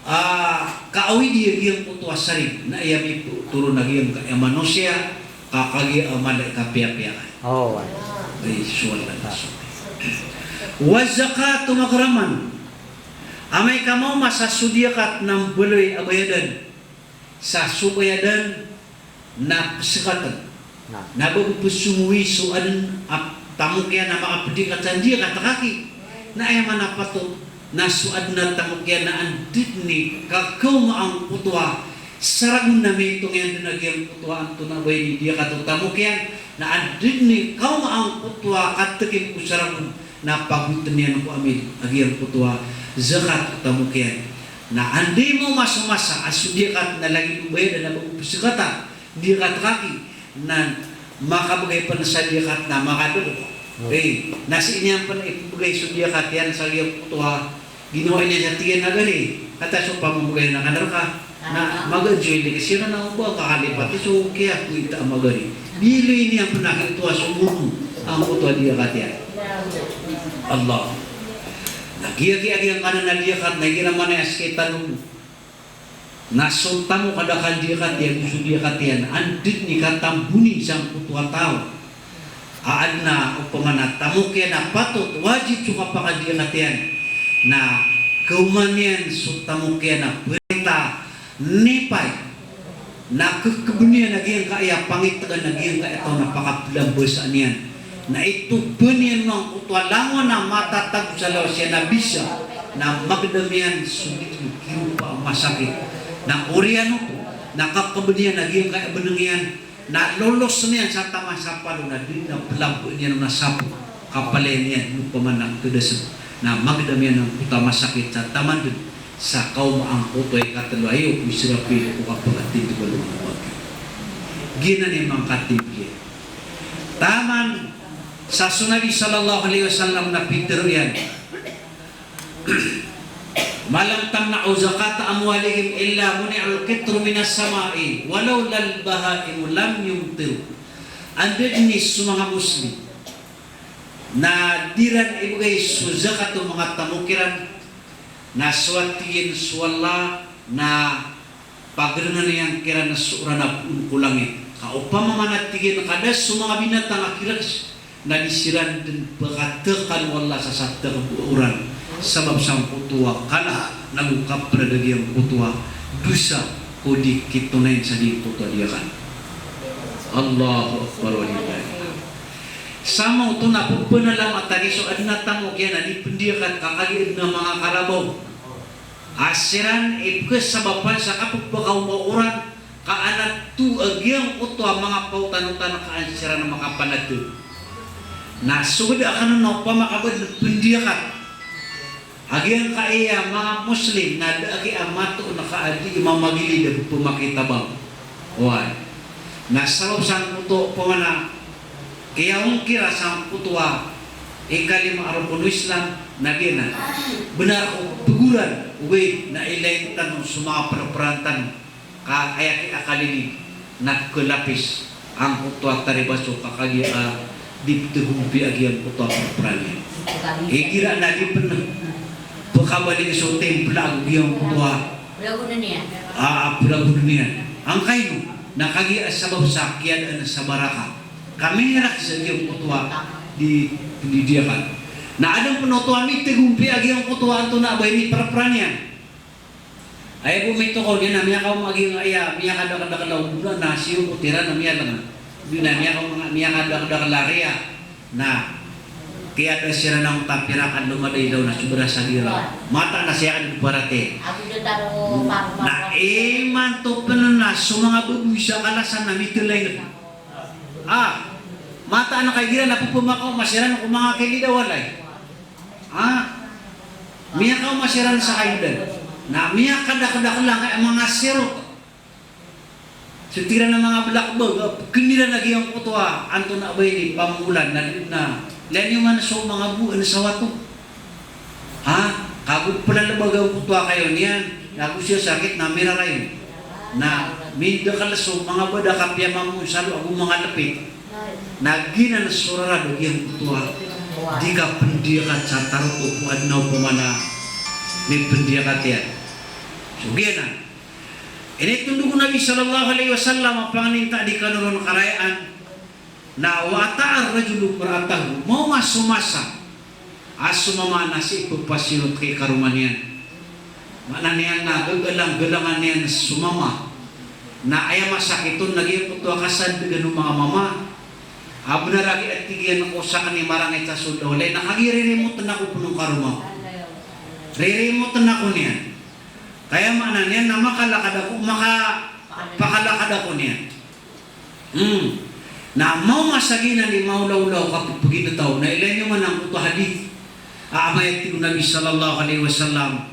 ah, kaawidi a giyangkoto a sarig na aya miptoron a giyangkaya manosiya, ka kagiya a mala i kapiyapiya. Oh, ay. Ay, suwal na so. Wa zakatu maghraman. Amay ka maoma sa so diyakat na mbaloy a bayadan. Sa so bayadan na pzakatan. Na. Na ba pzongowi so adn a tamok iyan a makapdiyakat sa diyakat a kaki. Na aya man a patot na so adn a tamok iyan na anded ni kakaoma angkoto a saragon na mitong iyan dn a giyangkoto a antonaa ba ini diyakat o tamok iyan. Na anded ni kaoma angkoto a katekin ko saragon na pagotn iyan ko amid a giyangkoto a zakat o tamok iyan. Na anda i maoma so masa a so diyakat na lagid o bayadan a ba pzakatan, diyakat a kaki, na makabgay pn sa diyakat na makadok. Hmm. Eh, na sii niyan pn ipbgay so diyakat iyan sa giyangkoto a ginawa niyan sa tig iyan a gari, kata so pamamagay na kandarka. Na magaan so indik siran na o ba kakalipat so kiyakoita a magari. Biloy niyan pn a giyangkoto a somono angkoto a diyakat iyan. Allah. Na giya, giya, giyangkanan a diyakat na igira man aya sktano. Na so tamok a da kadiyakat iyan, so diyakat iyan, anded ni katamboni sangkoto a taw a adn a opama na tamok iyan a patot, wajib so kapakadiyakat iyan, na kaoma niyan so tamok iyan a pwenta nipay, na kkbn iyan a giyangkaya pangitgan a giyangkaya taw na pakaplambasaan iyan. Na itopan iyan on angkoto a langon a matatago sa lawas iyan a bisa, na magdam iyan so di kiropa a masakit. Na oriyan oto, na kkbn iyan a giyangkaya bnng iyan, na lolosn iyan sa taman sa palo na di na plambaan iyan on a sapo, kapalayan iyan, opama na kdasn, na magdam iyan angkoto a masakit sa taman dn sa kaoma angkoto a ikatlo a iyok o Israfil ko kapakatindg o alongan a bangkit. Giyanan i mangkatindg iyan. Taman sa so Nabi sallallahu alaihi wasallam na pitharo iyan, "Ma lam tamna'u zakata amwalihim illa muni'al qitru minas sama'i, walau lal bahaimu lam yumtiru." Anda dn i so manga Muslim na di ran ibgay so zakat o manga tamok iran, na so a tig iyan so Allah na pagrngan iyan kiran so oran a poon ko langit. Ka opama man a tig iyan ka da so manga binatang a kirks, na di siran dn pkatkan o Allah sa satk bo oran. Sabap sangkoto a kala nago kapnad a giyangkoto a dosa ko di kitonayn sa giyangkoto a diyakat. Allahu Akbar, walillahi. Sa maoto na pphanalamatan i so adn a tamok iyan a di pndiyakat ka kagiya adn a manga kalabaw a siran i pkhasabapan sa kapphakaoma o oran, ka anto a giyangkoto a manga paotanotan ka an siran a makapanatg. Na so bda akn na opama ka ba dn pndiyakat a giyangkaya manga Muslim na da a giya mato na ka a di mamagilid a pmakitabang. Oway. Na sabap sangkoto opama na kiyaongkira sangkoto a ikalima a rokon o Islam na giyanan. Bnar ko pgoran, oway, na ilay tano so manga prapran tano. Ka aya kiyakalilid na khalapis angkoto a taribaso ka kagiya a di pthagompi a giyangkoto a prapran iyan. Igira na di pn pkabaloy so timpla ago giyangkoto a, a, a plagon iyan. Angkaino? Na kagiya sabap sa kiyadaan sa baraka. Ka mirak sa giyangkoto a di, di diyakat. Na adn pn oto a mithagompi a giyangkoto a antonaa ba ini prapran iyan. Aya bo mitokaw niyan na miyakaoma a giyangkaya, miyakadakdakl a ombona na siyokotiran a miyalngan. Di na miyakaoma, miyakadakdakl a riya na kiyada siran a onta pira ka lomada i daw na sobra sa giraw. Mataan a siyakn ko parati. Na imanto pn na so manga baboy sa kalasan na mitelaing. Ah, mataan a kagiya igira na pphmakaoma siran ko manga kilid a walay. Ah, miyakaoma siran sa kaidan. Na miyakadakdakl angkaya manga sirot. So tig iran a manga black bag, a pkn iran a giyangkoto a antonaa ba ini pamolan na, na laniyo man so manga bo, an sa wato. Ha? Kago plalbaga oto a kayo niyan, na go siya sakit na mirarayon. Na mindakal so manga bada ka piyamamon sa lo ago manga lpit. Na giyanan so rarad o giyangkoto a di kapndiyakat sa tarotop o adn a opama na mipndiyakat iyan. So giyanan. Initondog o Nabi sallallahu alaihi wasallam a pangnin ta di kano ron karayaan. Na wa ata'ar rajulu imra'atahu, maoma so masa a so mama na sii pphasirot ki karoma niyan. Maana niyan na gagalanggalangan iyan so mama. Na aya masakit on na giyangkoto a kasandgan o manga mama a bnar a tig iyan ko sakn i marangit sa so lawlay na kagiya ririmotn ako pn o karoma ko. Ririmotn ako niyan. Kaya maana niyan na makalakad ako, makapakalakad ako niyan. Hmm. Na maoma sa giyanan i maolaola o kapphagintataw, na ilaya niyo man angkoto a hadith a amay a tig o Nabi sallallahu alaihi wasallam,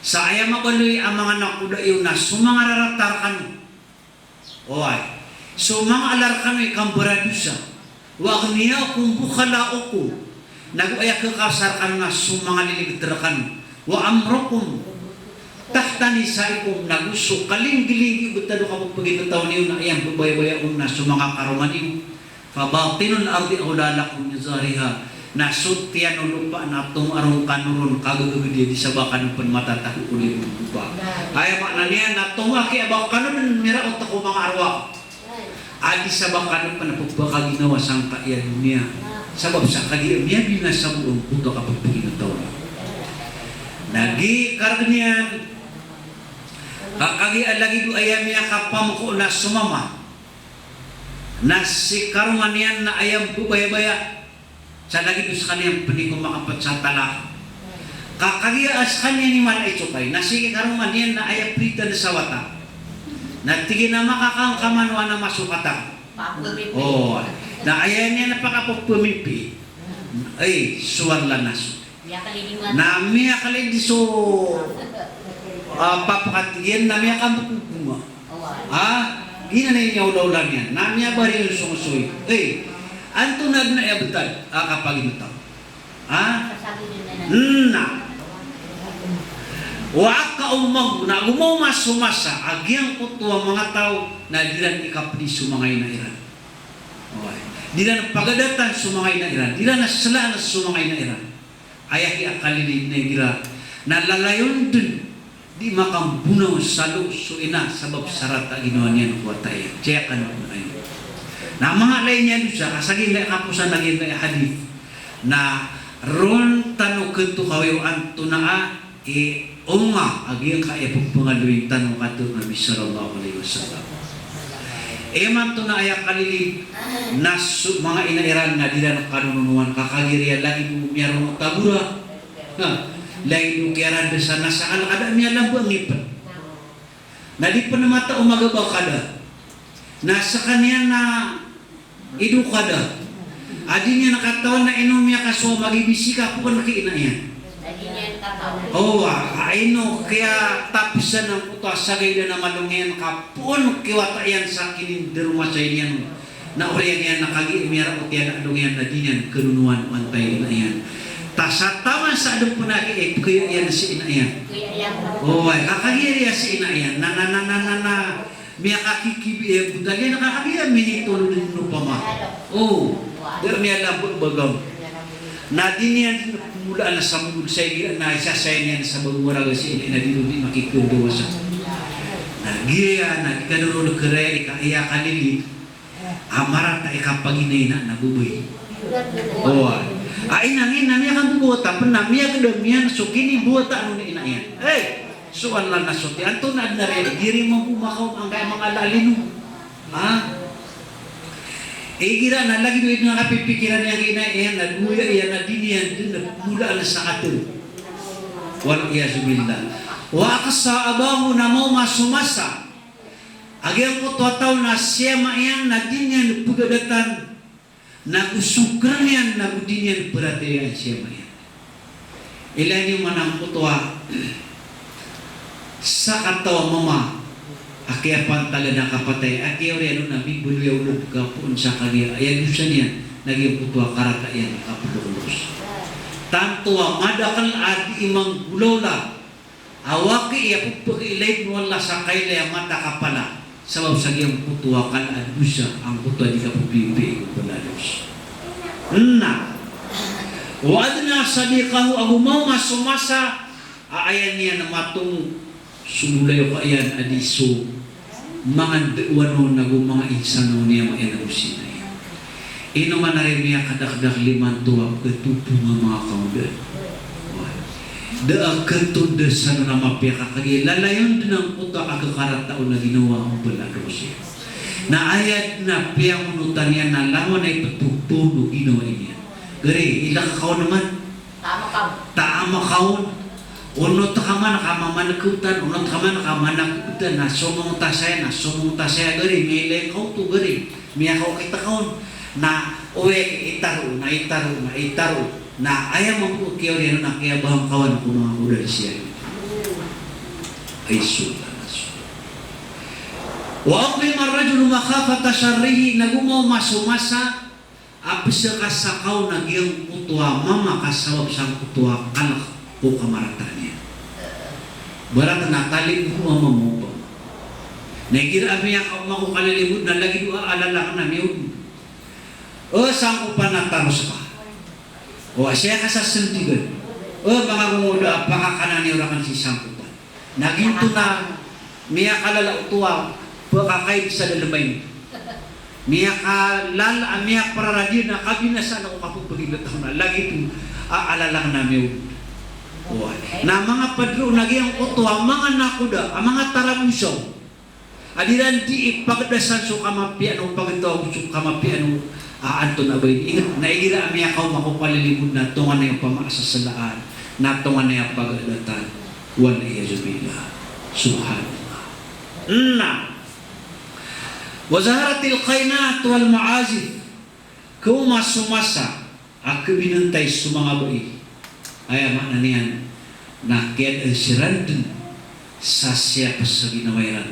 sa aya mabaloy a manga nakoda iyo na so manga rarata rkano. Oway. So manga ala rkano i kambaradosa. Wa aghniya'ukum bukhala'ukum. Nago aya khakhasa rkano na so manga lilibt rkano. Wa amrukum tahta nisa'ikum. Nago so kalinggilinggi o btad o kapphagintataw niyo na aya mbabayabaya on na so manga karoma niyo. Fa batinul ardi awla lakum min zahriha. Na so tiyan o lopa na tomo a ron kano ron kagagagadiya di sa ba kano pn matatago ko limo o lopa. Aya maana niyan na tomo a kiya ba kano pn miraot ko manga arwah a di sa ba kano pn pphakaginawa sangkaya doniya. Sabap sa kagiya miyabinasa bo angkoto a kapphagintataw. Na giya kargn iyan, ka kagiya lagid o aya miyakapamoko na so mama. Na si karoma niyan na aya mbabayabaya sa lagid o skaniyan pn i ko makapt sa talak. Ka kagiya a skaniyan i mala i tsokay, na si karoma niyan na aya pritan sa wata. Na tig iyan a makakangkaman o ana masokat ako. O, na aya niyan a pakapphamipi. Ay, sowar la na so Na miyakalidi so, ah, papakatiyan na miyakambokbonga. Ah, giyanan i miyaolaola niyan. Na miyabari on so ngosoy. Eh, antonaa dn a aya btad a kapagintataw? Ah? Na. Wa aqqa ummahu, na go maoma so masa a giyangkoto a manga taw na di ran ikapdi so manga ina iran. Oway. Di ran pagadatan so manga ina iran. Di ran slaan so manga ina iran. Aya kiyakalilid na igira na lalayon dn di makambonaw sa lo so ina sabap sa rata a ginawa niyan ko wata iyan. Tiyakan ko na ayo. Na manga lay niyan dosa, ka sa giyangkaya kaposan a giyangkaya hadith, na ron tano khanto kawiyo antonaa i onga a giyangkaya pphangaloyin tano, katharo o Nabi sallallahu alaihi wasallam. Imanto na aya kalilid na so manga ina iran na di ran kanonowan ka kagiya riya lagid o miyarono o tabora. Ha, lagid o kiyaranda sa na sakn a kada miyalamba a ngipn. Na di pn matao magaba kada. Na skaniyan na ido kada a di niyan katawan na ino miyakasowa magibisika poon ki ina iyan. Oway, a ino kiyatapisan angkoto a sagaydan a malong iyan ka poon ki wata iyan sa kinindaromasa iyan. Na oriyan iyan na kagiya miyaraot iyan a alongan iyan na di niyan kanonowan o antaa i ina iyan. Ta sa taman sa adn pn a kiyaya iyan si ina iyan. Oway, ka kagiya riya si ina iyan na, na, na, na, na, na miyakakikibi iyan ko taliyan, ka kagiya minitolod dn opama. O, da miyalamba a bagam. Na di niyan dn pmolaan sa mondog sa igira na isasaya niyan sa bago waraga si ina iyan a di ron di makikondowasa. Na giya na di kano ron kharaya i ka aya kalilid a marata i kapaginaina na babay. Oway. A ina ngin na miyakambobowata pn na miyagdam iyan so kinibowataan on i ina iyan. Hey! So Allah na so ti antonaa dn a riya, di ri mambo makaoma angkaya manga ala a lino. Ha? Igira na lagid o ino a kapipikiran iyan ki ina iyan na doya iyan na di niyan dn pmolaan sa katharo. Wal iyadhu billah. Wa aqsa abahu, na maoma so masa a giyangkoto a taw na si ama iyan na di niyan pgadatan, na go so krn iyan na go di niyan pratiyayaan si ama iyan. Ilaya niyo man angkoto a sakataw a mama a kiyapantagan a kapatay a kiyaoriyan on na mibaloy a olog ka poon sa kagiya aya dosa niyan na giyangkoto a karata iyan a kaplokolos. Tanto a madakl a dii manggolawla a waki a pphakailayn o Allah sa kailay a mata kapala, sabap sa giyangkoto a kala a dosa angkoto a di kapphipiyai ko pala a dosa. Na wa adna sadiqahu, ago maoma so masa a aya niyan matomo so bolayoka iyan a di so manga dawano nago manga insano niyan a aya nago sii na iyan. Ino man a ri miyakadakdakl imanto a pkatopo nga manga kaodan. Da a katonda san on a mapiya ka kagiya lalayon dn angkoto a kakaratao na ginawa o pala a dosa iyan. Na aya dn a piyangonotan iyan na langon a iptopo o ginawa iyan. Gari, ila ka kaon man. Taam ka on. Onot ka man ka mamanakawtan, onot ka man ka manakawtan, na somong ta saya, na somong ta saya, gari, miyailay ka oto, gari, miyakaokit ka on. Na oway, itaro, na itaro, na itaro. Na aya mambo kiyaoriyan on na kiyabangkawan ko manga kaodan siyan. Ay, sultan, sultan. Wa ukrima ar-rajulu makhafata sharrihi, na go maoma so masa a pzakasakaw na giyangkoto a mama ka sabap sangkoto a kalk ko kamarataan iyan. Ibarat na talingoma a mama opama. Na igira a miyakaoma ko kalilimod na lagid o a alala akn a miyaod. O, sangkopan a taros ka. O, saya ka sa sentigan. O, manga gongoda a pakakanan iyo rakn si sangkopan. Na giyoto na miyakalala oto a pkakaid sa dalmain. Miyakalala a miyapraradiyan a kabinasaan ako kapphagilataw na lagid o a alala akn a miyaod. Oway. Na manga padro na giyangkoto a manga nakoda a manga tarabosaw a di ran di ipagdasan so kamapiyaan o pagtaw so kamapiyaan o a antonaa ba ini. Ingat na igira a miyakaoma ko kalilimod na tonganay a pamasasalaan, na tonganay a pagadatan. Wal iyadhu billah. Subhanallah. Na wa zaharatil qainat wal ma'azif. Kaoma so masa a kabinantay so manga bai. Aya maana niyan na kiyadaan siran dn sa siyapa sa ginawa iran.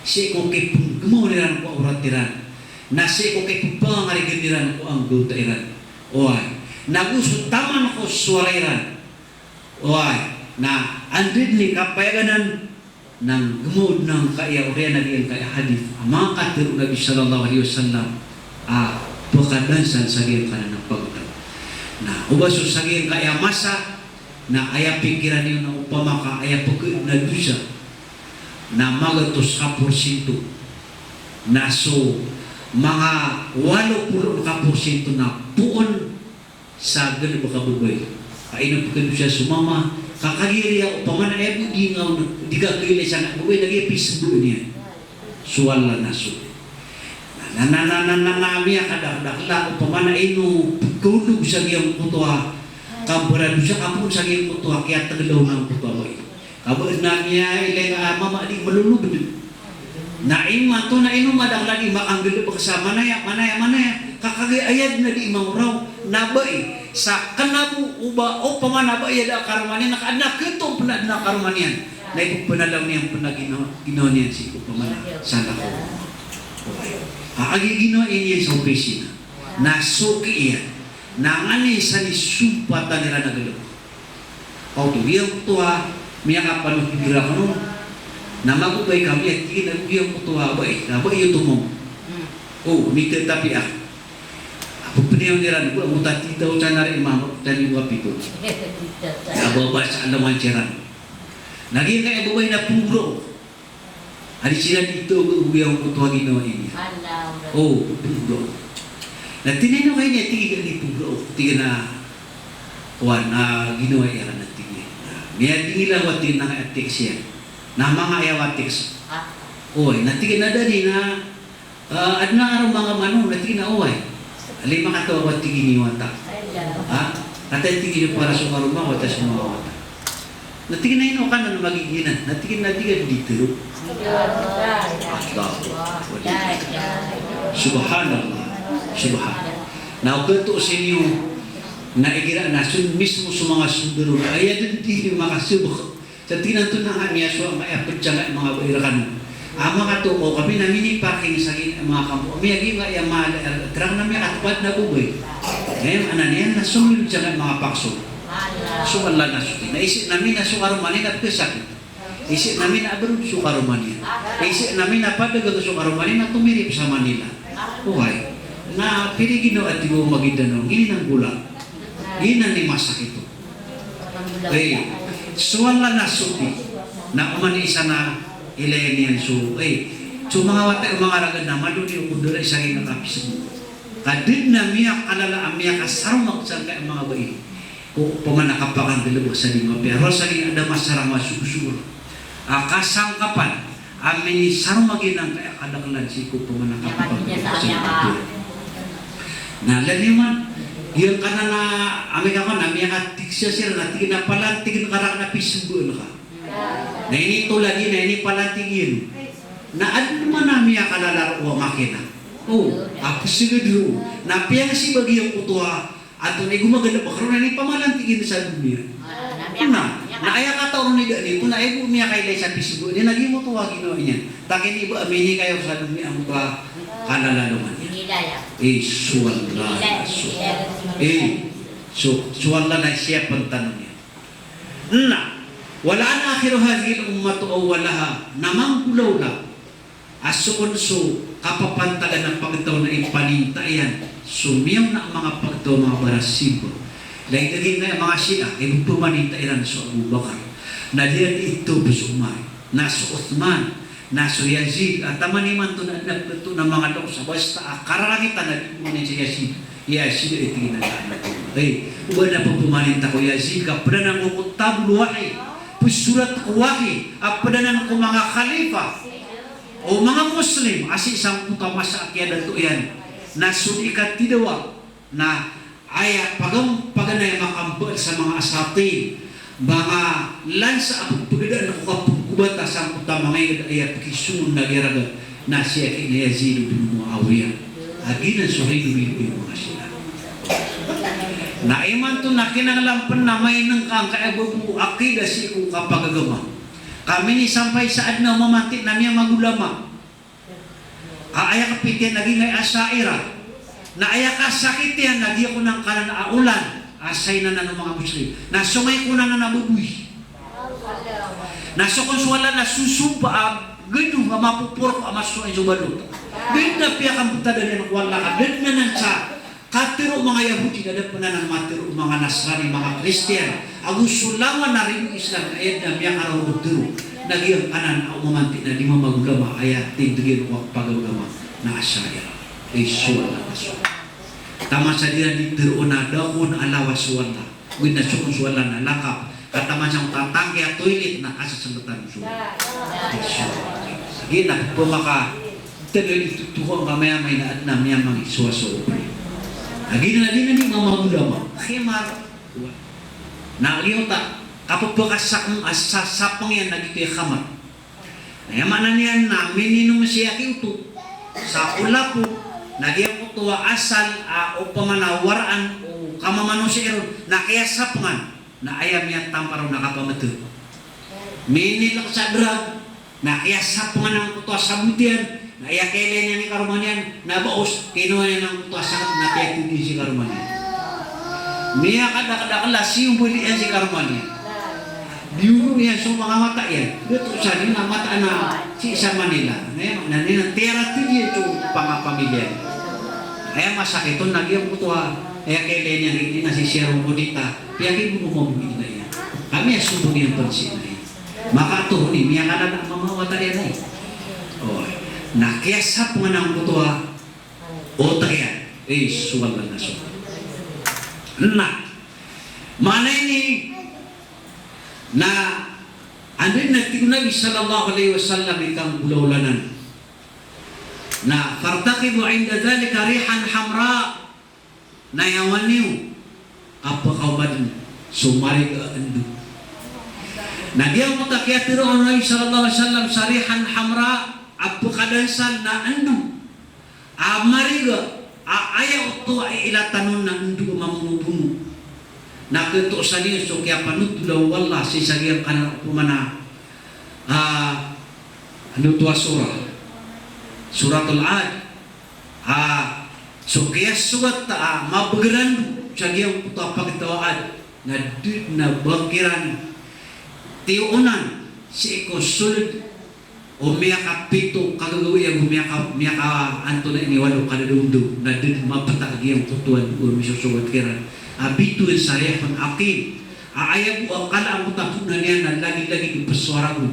Sii ko kipnggmaw iran ko awrat iran. Na sii ko kipphangarigan iran ko anggawta iran. Oway. Na go so taman ko sowara iran. Oway. Na anda dn i kapayaganan na nggmaw dn angkaya oriyan a giyangkaya hadith a manga katharo o Nabi sallallahu alaihi wasallam a pkadaan san sa giyangkanan a pagtaw. Na oba so sa giyangkaya masa na aya pikiran iyo na opama ka aya pkhaadn a dosa na magatos ka porsinto, na so manga walo polo ka porsinto na poon sa galbk a babay. Ka ino pkhadosa so mama ka kagiya opama na aya bo di ngaw na di ka kailay sangkaya babay na giya pismbaan iyan so Allah na so. Na, na, na, na, na, na, miyakadakdakl a opama na ino pkhaolog sa giyangkoto a kabaradosa ka poon sa giyangkoto a kiyatglaw na angkoto a bai. Ka ba na miyailay a mama a di malolobd. Na imanto na ino madakl a di makanggalbk sa manaya, manaya, manaya. Ka kagiya aya dn a di mangoraw na bai. Sa kna bo o ba opama na bai a da a karoma niyan, na ka adn a khato pn a adn a karoma niyan. Na ipphanalang iyan pn a ginawa, ginawa niyan sii ko opama na salakaw. Ka kagiya ginawa iyan sa opisina. Na soki iyan. Na nganin sa nisompatan iran a galbk. Kaoto, giyangkoto a miyakapanotol iran kano, na magobay kami a tig iyan a giyangkoto a bai, na bai oto mambo. Hmm. O, mitatapi a. Apo peniyaw iran ko, ago tati taw sa nari mama, tani wa pito. Na baba sa alawan siran. Na giyangkaya babay na puro. Adi siran di togo giyangkoto a ginawa iyan. O, puro. Na tig iyan a kaya niyan, tig iyan a puro. Tig iyan a, kowan, a ginawa iyan na tig iyan. Na miyadingila ko a tig iyan a text iyan. Na manga aya a text. Oway, na tig iyan a da di na, a, adn a aroma nga mano, na tig iyan a oway. Lima kataw a tig iyan i wata. Ha? Kataya tig iyan i para so karoma, wata so manga wata. Na tig iyan a ino ka nan magiginan, na tig iyan a di ka di tero. Allahu Akbar. Subhanallah. Subhanallah. Na o khato sii niyo na igira na so mismo so manga sondaro na aya dn di niyo makasbk. Sa tig iyan antonaa nga miyasowa a miyapd sangkaya manga bai rkano. A makatokaw kami na mini-parking sa giya manga kampo. Miyagi nga iya mala, trak na miyakatpad na babay. Aya maana niyan na somilod sangkaya manga pakso. So Allah na soti. Na isii na mina so karoma niyan na pkhasakit. Isii na mina abroad so karoma niyan. Isii na mina padagang so karoma niyan na tomirip sa Manila. Oway. Na pd i ginawa a tig o Maguindanao, giyanan i gola. Giyanan i masakit oto. Ay, so Allah na soti. Na oman i isa na ilay niyan so, ay, so manga wata o manga raga na malo niyo ko dara isa rin na kapisbo. Ka da dn a miyakalala a miyakasaromag sangkai a manga bai. Ko opama na kapakanggolawla sa di mapiya. Roo sa di a da masarang a sogosogo a kasangkapan a minisaromag iyan angkai a kadaklan sii ko opama na kapakanggolawla sa di mapiya. Na lagid man, giyangkanan a amay ka kon a miyakatig siya siran na tig iyan a palantigen ka rakn a pisboan ka. Na initolag iyan na inipalantig iyan. Na adn man a miyakalala roo a makina. O, a psgd roo. Na piyangsiba giyangkoto a antonaa i gomagana ba ka roo na inipamalantig iyan sa doniya. Na, na aya katao ron i da niyan oto na aya bo miyakailay sa pisbo niyan na giyangkoto a ginawa niyan. Takin i ba a minikayo sa doniya angkoto a kalalaw man iyan. Eh, so Allah, so, eh, so, so Allah na siyapn tano niyan. Na, wala an akhiru hadhihil ummatu awwalaha, na manggolawla a so kon so kapapantagan a pagtaw na ipaninta iyan so miyaona a manga pagtaw a manga barasimba. Lagid a giyangkaya manga Shia, i bo pmaninta iran so Abu Bakar. Na di iran ito bo so Umar. Na so Uthman. Na so Yazid, a taman imanto na adn a pto na manga loks a basta a kararangitan a di pmaninta si Yazid. Yazid a tig iyan a, ay, o ba na pphamaninta ko Yazid ka pd anan ko kuttabul wahi, psorat ko wahi, a pd anan ko manga khalifa o manga Muslim a sii sangkoto a masa a kiyadato iyan. Na so di katidawa na aya pagam-, paganay a makambal sa manga asatir, manga lansa a pagpagadaan ko kapagkobata sangkoto a manga ingd a aya pkisongon na giyaraga na si aki na Yazid bin Muawiyah. A giyanan so ridoay o manga Shia. Na imanto na kinanglan pn na mainengka angkaya bo a aqidah sii ko kapagagama. Ka minisampay sa adn a omamanti na miyamagolama. A aya kapit iyan na giyangkai a Asha'irah. Na aya kasakit iyan na giyangkoto a kanan a olan a sainanan o manga Muslim. Na so ngaikonaan a baboy. Na so kon so Allah na sosompa a gado a mapoporok a masosowa so balot. Da dn a piyakambtad iyan ko Allah ka da dn anan sa katharo o manga Yahudi na da pn anan matharo o manga Nasrani, manga Kristiyan. Ago so langon a ribo Islam na aya dn a miyakararotero na giyangkanan a omamanti na di mamagolama a aya tindg iyan ko kapagagama na Asha'irah. Ay so Allah na so. Taman sa di iran di tharoon a da kon a lawas so Allah. Ogaid na so kon so Allah na lakap. Ka taman sa tatangki a toilet na kasasngktan so. Ay so. Giya na pmaka tharoon i totoka ka miyamay na adn a miyamangisowa so opri. Lagid na di na di mamagolama. Khimar. Na giyoto a kapphakasak a sa-, sapng iyan na giyoto i khamar. Na aya maana niyan na mininom si aki oto sa kolapo, na giyangkoto a asal a opama na waraan o kamamanosiya ron, na kiyasapngan, na aya miyatampar on na kapamtr. Minilk sa drug, na kiyasapngan angkoto a sabot iyan, na aya kailay niyan i karoma niyan, na baos, kinowa niyan angkoto a sangat na piyatodi si karoma niyan. Miyakadakdakl a siyombali iyan si karoma niyan. Diyoro iyan so manga wata iyan. Dato sa di na mataan a sii sa Manila. Na aya maana niyan na tiyaratod iyan so pangapamilya. Aya masakit on na giyangkoto a, aya kailay niyan, di na si Sir Odita. Piyakibono mambo iyan. Kami a sobo niyan pn sii na iyan. Makatoon i, miyakalala a mama wata iyan ay. O, na kiyasapngan angkoto a otak iyan. Ay, so Allah na so. Na, maana ini na anda na tig o Nabi sallallahu alaihi wasallam i kanggolawla anan. Na, "Fartaqibu inda dhalika rihan hamra." Na aya niyo a pkaoma dn so mariga a ndo. Na giyangkoto a kiyatharo o Nabi sallallahu alaihi wasallam sa rihan hamra a pkadansal na ndo a mariga a aya oto a iilatan on na ndo a mamonobono. Na katoon sa niyo so kiyapanothola o Allah sii sa giyangkanan a opama na, ah, ano oto a surah? Suratul Ad. Ah, so kiyasogat a mabgr a ndo sa giyangkoto a pagtaw a Ad. Na da dn a ba kiran tiyonan sii ko sold o miyakapito ka gagawii ago miyaka, miyaka antonaa ini, walo ka dadawndaw, na da dn mapta a giyangkoto a dowa a misosogat kiran a bitowan sa rihun aqim. A aya bo a kala angkoto a poonan iyan na lagid-lagid o psoara ragon.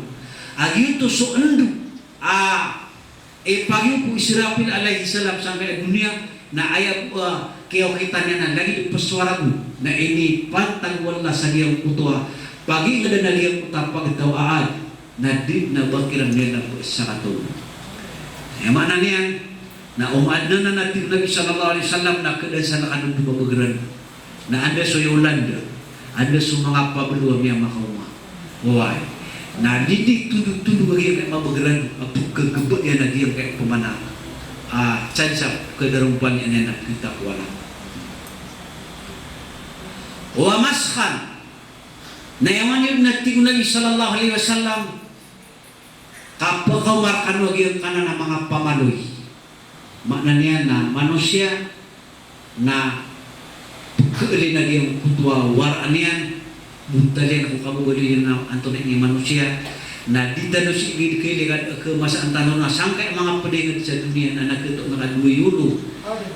A giyoto so ndo a ipagiyo ko Israfil alayhis salam sangkai a doniya, na aya bo a kiyaokitan iyan na lagid o psoara ragon. Na inipantag o Allah sa giyangkoto a pagingadan a giyangkoto a pagtaw a ad, na da dn a ba kiran miyalap sakataw. Aya maana niyan na o maadn anan a tig o Nabi sallallahu alaihi wasallam na kdaan sa lakanon o mabagr anan. Na anda so Yolanda, anda so manga pablo a miyamakaoma. Oway. Na di di tondotondog a giyangkai a mabagr anan a pkhagbaan iyan a giyangkai a opama na, ah, chance a pkhadarompan iyan a pkita ko alam. Wa maskhan. Na aya maana niyan na tig o Nabi sallallahu alaihi wasallam, kapakaoma rkano a giyangkanan a manga pamaloy. Maana niyan na manosiya na pkhailay na giyangkoto a waraan iyan, bontal iyan ko kababaloy iyan a antonaa ini manosiya, na di tano sii di kailay ka da a khamasaan tano na sangkai a manga pd a ingd sa doniya na na khato na ka dowa i olo,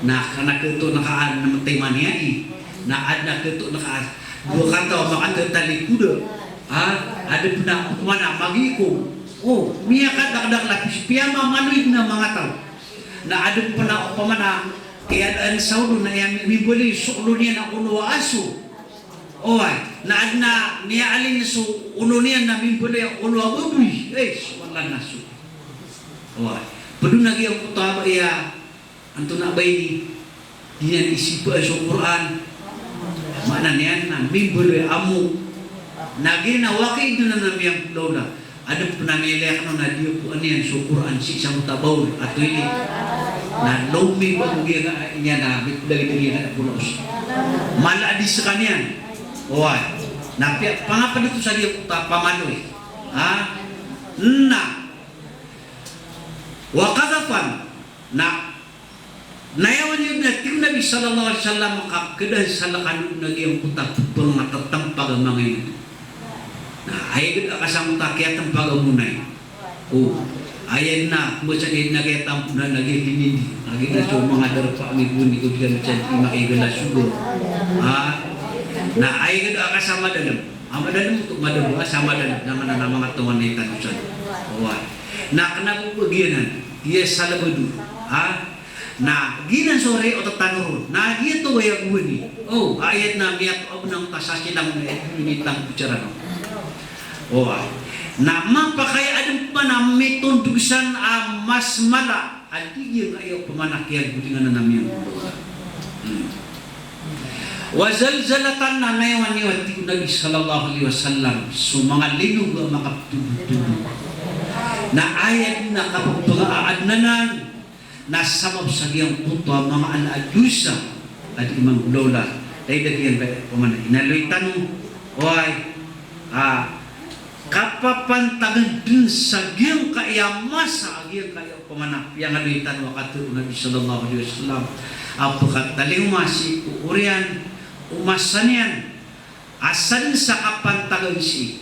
na ka na khato na ka an na mtay maniyai, na adn a khato na ka dowa kataw a makatalikoda. Ha? Adn pn a opama na magiikom. O, miyakadakdakl a pis, piyamamaloy dn a manga taw. Na adn pn a opama na iyadaan sa olo na iya mi-, mimbaloy so olo niyan a olo a aso. Oway, na adn a miyaalin so olo niyan na mimbaloy a olo a baboy. Eh, so Allah na so. Oway. Pd on a giyangkoto a ba iya Antonaa ba ini? Di niyan isipaan so Qur'an. Maana niyan na mimbaloy a amo. Na giya na waki dn a miyangolawla. Adn pn a miyailay akn on na di ko aniyan so Qur'an sii sa mutabaw a toilet. Na lomi ba ko giya na iyan na bit dagi dagi na bolos. Mala di skaniyan. Oway. Na piya pangapd oto sa giya ko ta pamaloy. Ha? Na. Wa qadhfan. Na Na aya wani na tig o Nabi sallallahu alaihi wasallam ka kdaan sa lakanon a giyangkoto a pphangatampag a manga ingd. Na aya gd a kasangkoto a kiyatampag a monay. O, aya na, masa di na kiyatampag na lagid ini di. Lagid na so manga darpa a miboni ko di ka masa di makigala sugo. Ha? Na aya gd a kasamadalm. A madalm oto, madalm, a sa madalm, na mana na manga tonganay tano san. Oway. Na kna bo ba giyanan, iya salabado. Ha? Na giyanan so riot tano ron. Na giyoto aya gowani. O, ayat na miyatoon angkoto a sakilang na ito ini tano bicara no. Oway. Na mapakay a adn pman a mitondog san a mas mala a di giyangkaya opama na kiyagolingan a miyangolawla. Hmm. Wa zalzalatan, na aya wani a tig o Nabi sallallahu alaihi wasallam, so manga linog a makaptondotondog. Na aya dn a kapagpangaadn anan, na sabap sa giyangkoto a manga ala a dosa a di mangolawla. Lagid a giyangkaya opama na inaloy tano, oway, a, kapapantagan dn sa giyangkaya masa a giyangkaya opama na piyangaloy tano a katharo o Nabi sallallahu alaihi wasallam a pkatalingoma sii ko oriyan o masa niyan a sadn sa kapantagan sii.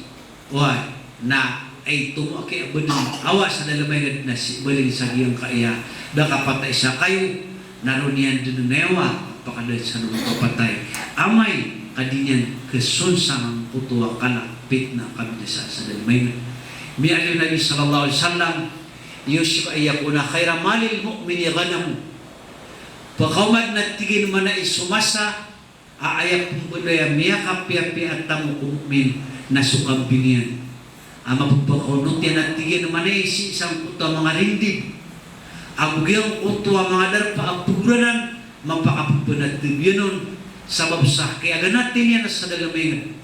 Oway, na aya tomo a kiyabadn a awa sa dalm a ingd na sii baling sa giyangkaya da kapatay sa kayo, na roo niyan dn newa pakadaan sa dn kapatay. Amay ka di niyan khasonsang angkoto a kala, pitna, kabinasa sa dalm a ingd. Miyaaloy o Nabi sallallahu alaihi wasallam, yushiku an yakuna khaira malil mu'mini ghanamuh. Pkaoma dn a tig iyan a mana i so masa a aya pmbaloy a miyakapiyapiya a tamok o mu'min na so kambing iyan. A mapphakaonot iyan a tig iyan a mana i sii sangkoto a manga rindib ago giyangkoto a manga darpa a pgoranan, mapakapbanatb iyan on, sabap sa kiyaganati niyan sa dalm a ingd.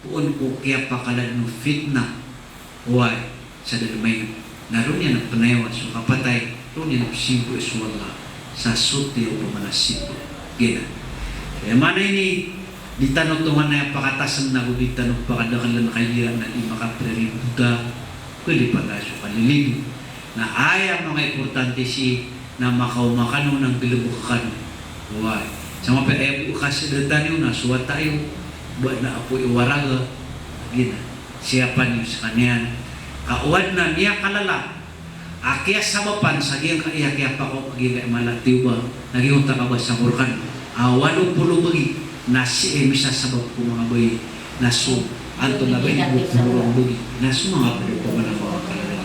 Poon ko kiyapakala dn o fitna, oway, sa dalm a ingd. Na roo niyan pnayawa so kapatay, roo niyan psimboa so Allah sa sotiya opama na simbo. Giyanan. Aya maana ini, di tano tonganay a pakatasn ago di tano pakadakln kaya na di makapriributa, kalipata so kalilid. Na aya manga importante sii na makaoma kano na nggalbk kano. Oway. Sa mapiya aya bo kasdatan iyo na so wata iyo. Ba na apo i waraga, gina. Siyapan iyo skaniyan. Ka o adn a miyakalala a kiyasabapan sa giyangkaya kiyapakaoma a giyangkaya mala a tiyoba, na giyoto a kabasa ko rkano a walo polo bagi na sii misasabap ko manga bae na so antonaa ba i bo polo bagi na so manga polo pamana ko kalala.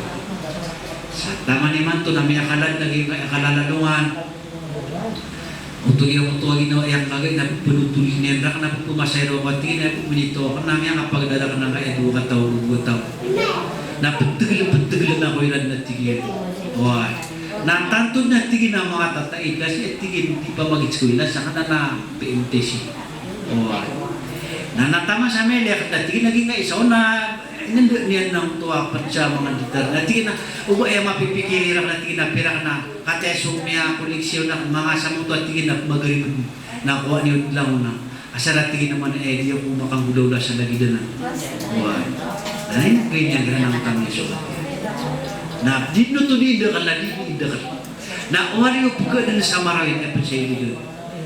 Sa taman imanto na miyakalala a giyangkaya kalala longan. Oto giyangkoto a ginawa iyan kagiya na pphanothol iyan rakn a pphamasairo ako a tig iyan a pminito akn na miyakapagda rakn angkaya dowa kataw, dowa kataw. Na ptgl, ptgl ako iran na tig iyan. Oway. Na tanto na tig iyan a manga tataid ka sii a tig iyan di pamagitskwila sa kna na P M T C. Oway. Na, na taman sa miyaliyo akn na tig iyan a giyangkai isa on na inndao niyan na oto a pd sa manga gitar. Na tig iyan a, o ba aya mapipikir iran na tig iyan a pira kna, kataya so miyakoleksiyon akn manga sa moto a tig iyan a pmagarib na kowaa niyo dn langon a asar a tig iyan a mana, eh, di ako makanggolawla sa lagid anan. Oway. Na ino pn iyan kiran a manga tamiya so katiya. Na di dn oto di indakl, na di dn indakl. Na oway, iyo pkadn sa Marawi na pd sa Iligan.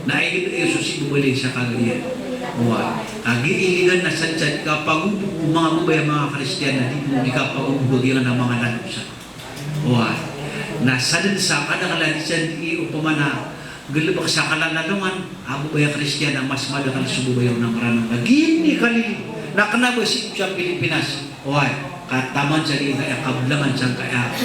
Na Iligan iyo so sii bo bali sa Cagayan. Oway. Kagiya Iligan na sadn sa di kapagobog o manga babay a manga Kristiyan na di dn di kapagobog a giyangkanan a manga lalob sa. Oway. Na sadn sa kadaklan san di opama na galbk sa kalala longan a babay a Kristiyan a mas madakl so babay ron a Mranao. Na giya i kalilid na kna ba sii bo sa Pilipinas. Oway, ka taman sa giyangkaya kablangan sangkaya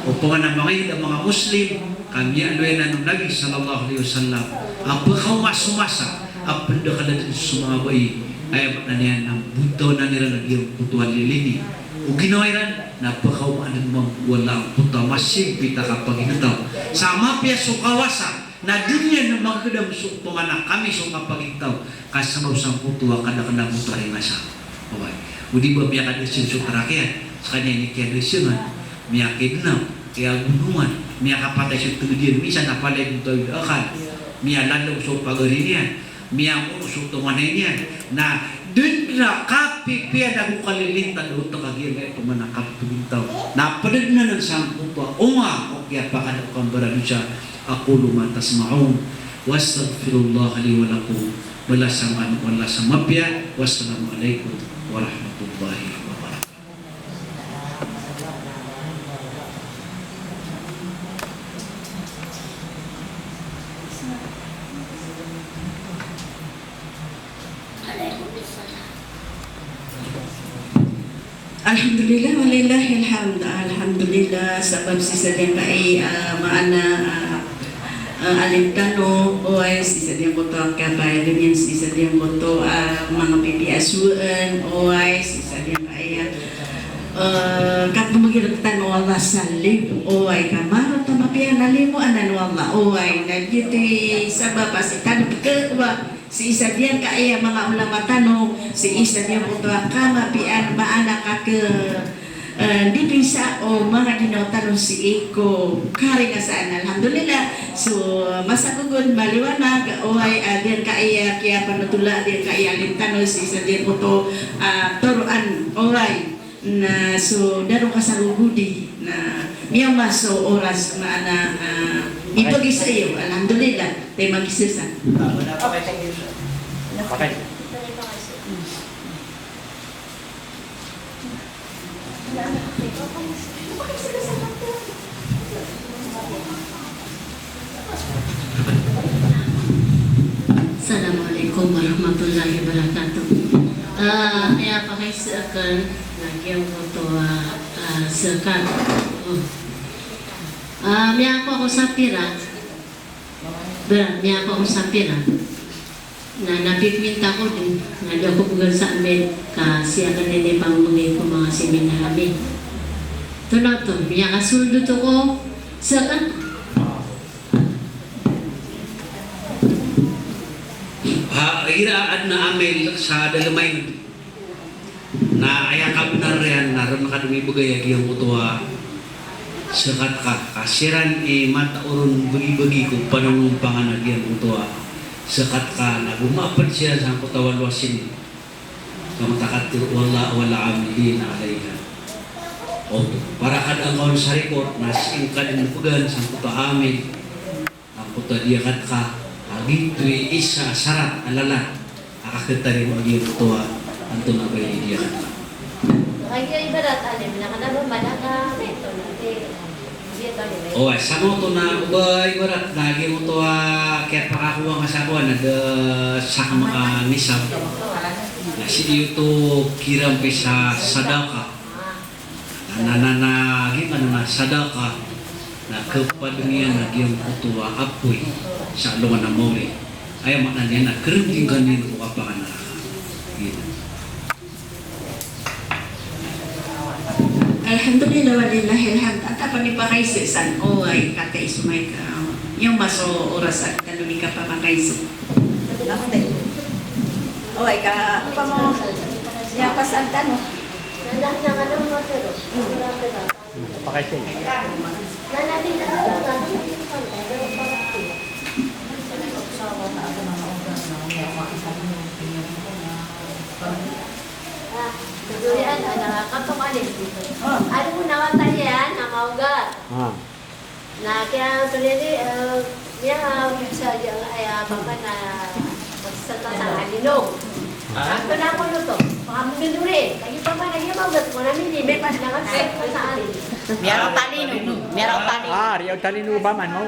opama na manga Iligan a manga Muslim, ka miyaaloy anan o Nabi sallallahu alaihi wasallam a pkaoma so masa a pndakla dn so manga bai, aya maana niyan na botaw anan iran a giyangkoto a lilini o ginawa iran, na pkaoma dn mambo o Allah angkoto a masimpit a kapagintaw. Sa mapiya so kawasa, na di niyan magdam so opama na kami so kapagintaw, ka sabap sangkoto a kadaklan angkoto a ringasa. Oway. O di ba miyakadasng so trak iyan, skaniyan i kiyadasngan, miyakidnap, kiyagonongan, miyakapatay so tgd iyan, minsan na palaya dn tawid a akal, miyalalaw so pagari niyan, miyamono so tonganay niyan, na dn a kapipiya na go kalilintad o otak a giyangkai opama na kapagintaw. Na pd dn anan sangkoto a onga o kiyapakada o kambaradosa. Aqulu ma tasma'un, wa astaghfirullaha li wa lakum. Balasan kano o Allah sa mapiya. Wassalamu alaikum warahmatullahi wabarakatuh. Alhamdulillah, walillahil hamd. Alhamdulillah, sabap sii sa giyangkai, ah, maana, ah, ah, alim tano, oway, sii sa giyangkoto a kapayag iyan, sii sa giyangkoto, ah, manga pipiya a sowaan, oway, sii sa giyangkai, ah, kapmagirk tano o Allah sa liyo, oway, ka marata mapiya na limo anan o Allah, oway, na giyoto i sabap a sii tano pkhakowa sii sa giyangkai a manga ulama tano, sii sa giyangkoto a kamapiyaan, maana ka kha, eh, dipisa o manga ginawa tano sii ko karingasaan. Alhamdulillah. So, masagogon, maliwanag, oway, a giyangkai a kiyapanotola, giyangkai a alim tano, sii sa giyangkoto a toroan, oway. Na so da ron kasagogodi, na miyaoma so oras, maana, ah, ipagisa iyo. Alhamdulillah, tay magisa sa. Assalamualaikum warahmatullahi wabarakatuh. Ah, aya pakaiza akn na giyangkoto a, ah, zakat. Oh. Ah, miyakowa ako sa pirak. Ba, miyakowa ako sa pirak. Na, na pipinta ko dn, na di ako bgan sa amin, ka sii akn ini pambgay ko manga seminar ami. Oto na oto, miyakasold oto ko zakat. Ha, igira adn a amil sa dalm a ingd na aya kabnar iyan na ron ka dn mibgay a giyangkoto a zakat ka, ka siran i matao ron bagi-bagi ko panonompangan a giyangkoto a zakat ka, na go mapd siran sangkoto a walo a sini. Ka makatharo o Allah, wal amilina alaiha. Oto, para ka dn angkaon sa record na sii ngka dn pgan sangkoto a amil. Angkoto a diyakat ka, a giyoto i isa a sarat a lalan Aka khatari mo a giyoto a antonaa ba i diyakan. Kagiya ibarat a di, na kna ba malaka, ito na, di, di ba, di ba? O, ay, sa giyoto na ba ibarat na giyoto a kiyapakakowa nga sa kowan na da sa kama, ah, nisab. Na sii oto kiran pn sa sadaka. Na, na, na, na, giyanan a sadaka, na kapadng iyan a giyangkoto a apoy sa alongan a mawri. Aya maana niyan na karndingan iyan ko kapakanaraka. Giyanan. Alhamdulillah, walillahil hamd. Antaa pn i pakaiza san? Oway, katii so maik a, aya maso oras a tano di kapapakaiza. Oway, ka, pamo, aya pasan tano. Pakaiza. Ah, durian, ah, na, kapag alin dito. Ah. Ano mo naman tayo yan, na maugat. Ah. Na kaya tuloy ni, eh, niya, ah, sa, ay, ah, baka na, magsasalita sa alinog. Ah? Ang pala ko nito, baka mo nanduri. Kayo pa ba, naging maugat mo na, hindi, may pa naman sa, sa alin. Miyara o talino, miyara o talino. Ah, riya o talino ba man, mau?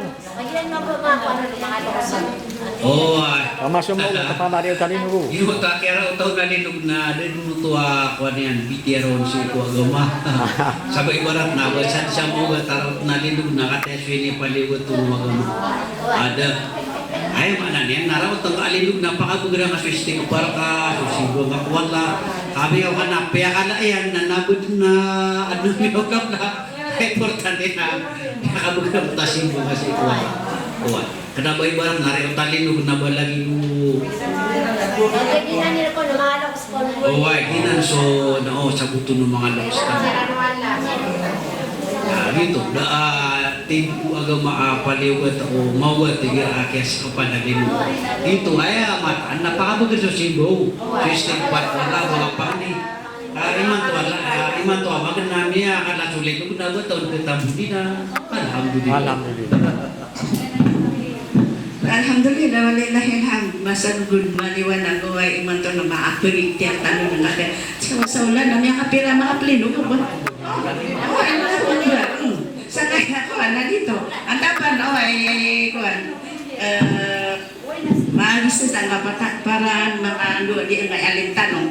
Oway. Pamasumo ko, kapamari o talino ko. Iyo, ta kiyara o taw na linog na, da dn oto a, kowan iyan, bitiyaron sii ko agama. Sabap ibarat na, ba, sa, sa mawgat a roo na linog na, katii so inipaliyo oto o agama. Ada. Aya maana niyan, na roo tangka a linog na pakabagr angka so istighfar ka, so simba ngka ko Allah. Kabi ka na, piyakala iyan, na nabd na, ano, miyawag na. Importante na, kabagr a tasimba ka sii ko Allah. Oway. Kna ba ibarat na riya o talino, kna ba lagi o. Oway, giyanan so, na, o, saboto o manga loks tano. Ah, giyoto. Da, ah, tip o agama a paliyogat o mawgat igira a kiyas a panalino. Giyoto, aya mataan na pakabagr so simba o. So istighfar ko Allah, manga pangni. Ah, imanto a, ah, imanto a, magan ami a, kala so linog na ba taw katampon dn a. Alhamdulillah. Alhamdulillah. Alhamdulillah, walillahil hamd. Masagod maliwanag, oway, imanto na maaprig tiyan tano na kati. Sa, sa olan ami a kapira makaplino ko ba? O, o, ay, makaplino. Hmm. Sa kaya ko, ana dito. Antaa pn, oway, kowan. Eh, Maagisa sa nga patak paran, manga ando di nga alintano.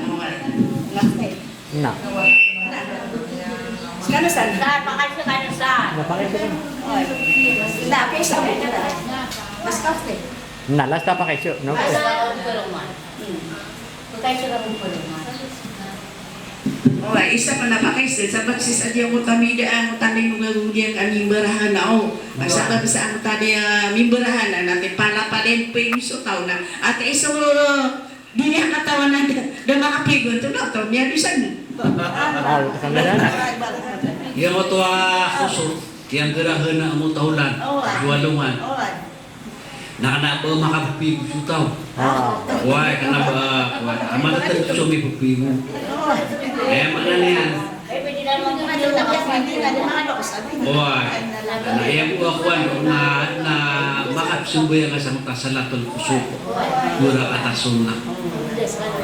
Na. Kano san? Sa, pakaiza kano san? Na, pakaiza kano. Oy. Na, pakaiza. Mas kaste. Na, last na pakaiza, no? Mas kaste. Hmm. Pakaiza kano. Oway, isa pn a pakaiza, sabap sii sa di angkoto a mida, angkoto a linog a gogodiya ka mimbarahan a, o. Sabap sa angkoto a di a mimbarahan a, na ti palapalin pn so taw na. Ati iso, di niyan katawan a da, da makapigon to na, taw miyadosa. Giyangkoto a khusuf, giyangkarahan a angkoto a olan, oway, so alongan. Oway. Na kna ba makapipig so taw. Ah. Oway, kna ba, oway. Aman tano so mipipig. Aya maana niyan. Oway. Na aya bo a kowan, na, na makapsambayang ka sangkoto a salatul khusuf. Dowa rakat a sunnah.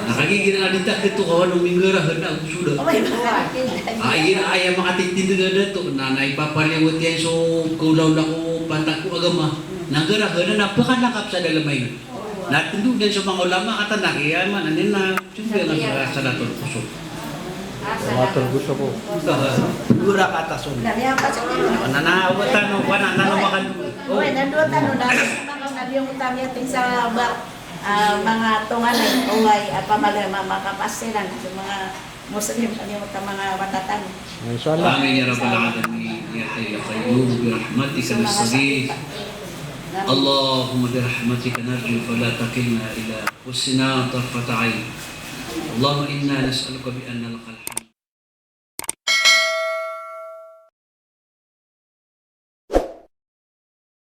Na kagiya igira a di ta khatokawan o minggarahan a gosoda. Ah, igira aya makatitindg a dato, na, na ipapaliwat iyan so kaolaola ko pantag ko agama. Na nggarahan na pakalangkap sa dalm a ingd. Na tindog dn so manga ulama a katan a kiyama na niyan na sumbi na sa salatul khusuf. Salatul khusuf. Dowa rakat a sunnah. Na, na, wata no, wana, na, na, makan. Oway, na dowa tano na, na, na, di mo tamiya tin sa ba, ah, manga tonganay, oway, apa mala, ma-, makapasiran, so manga Muslim, kami mo ta manga wata tano. Insha Allah. Amin ya rabbal alamin, ya hayyu ya qayyum, bi rahmatika nastaghith. Allahumma bi rahmatika narju, fala takilna ila anfusina tarfata ain. Allahumma inna nas'aluka bi anna lakal hamd.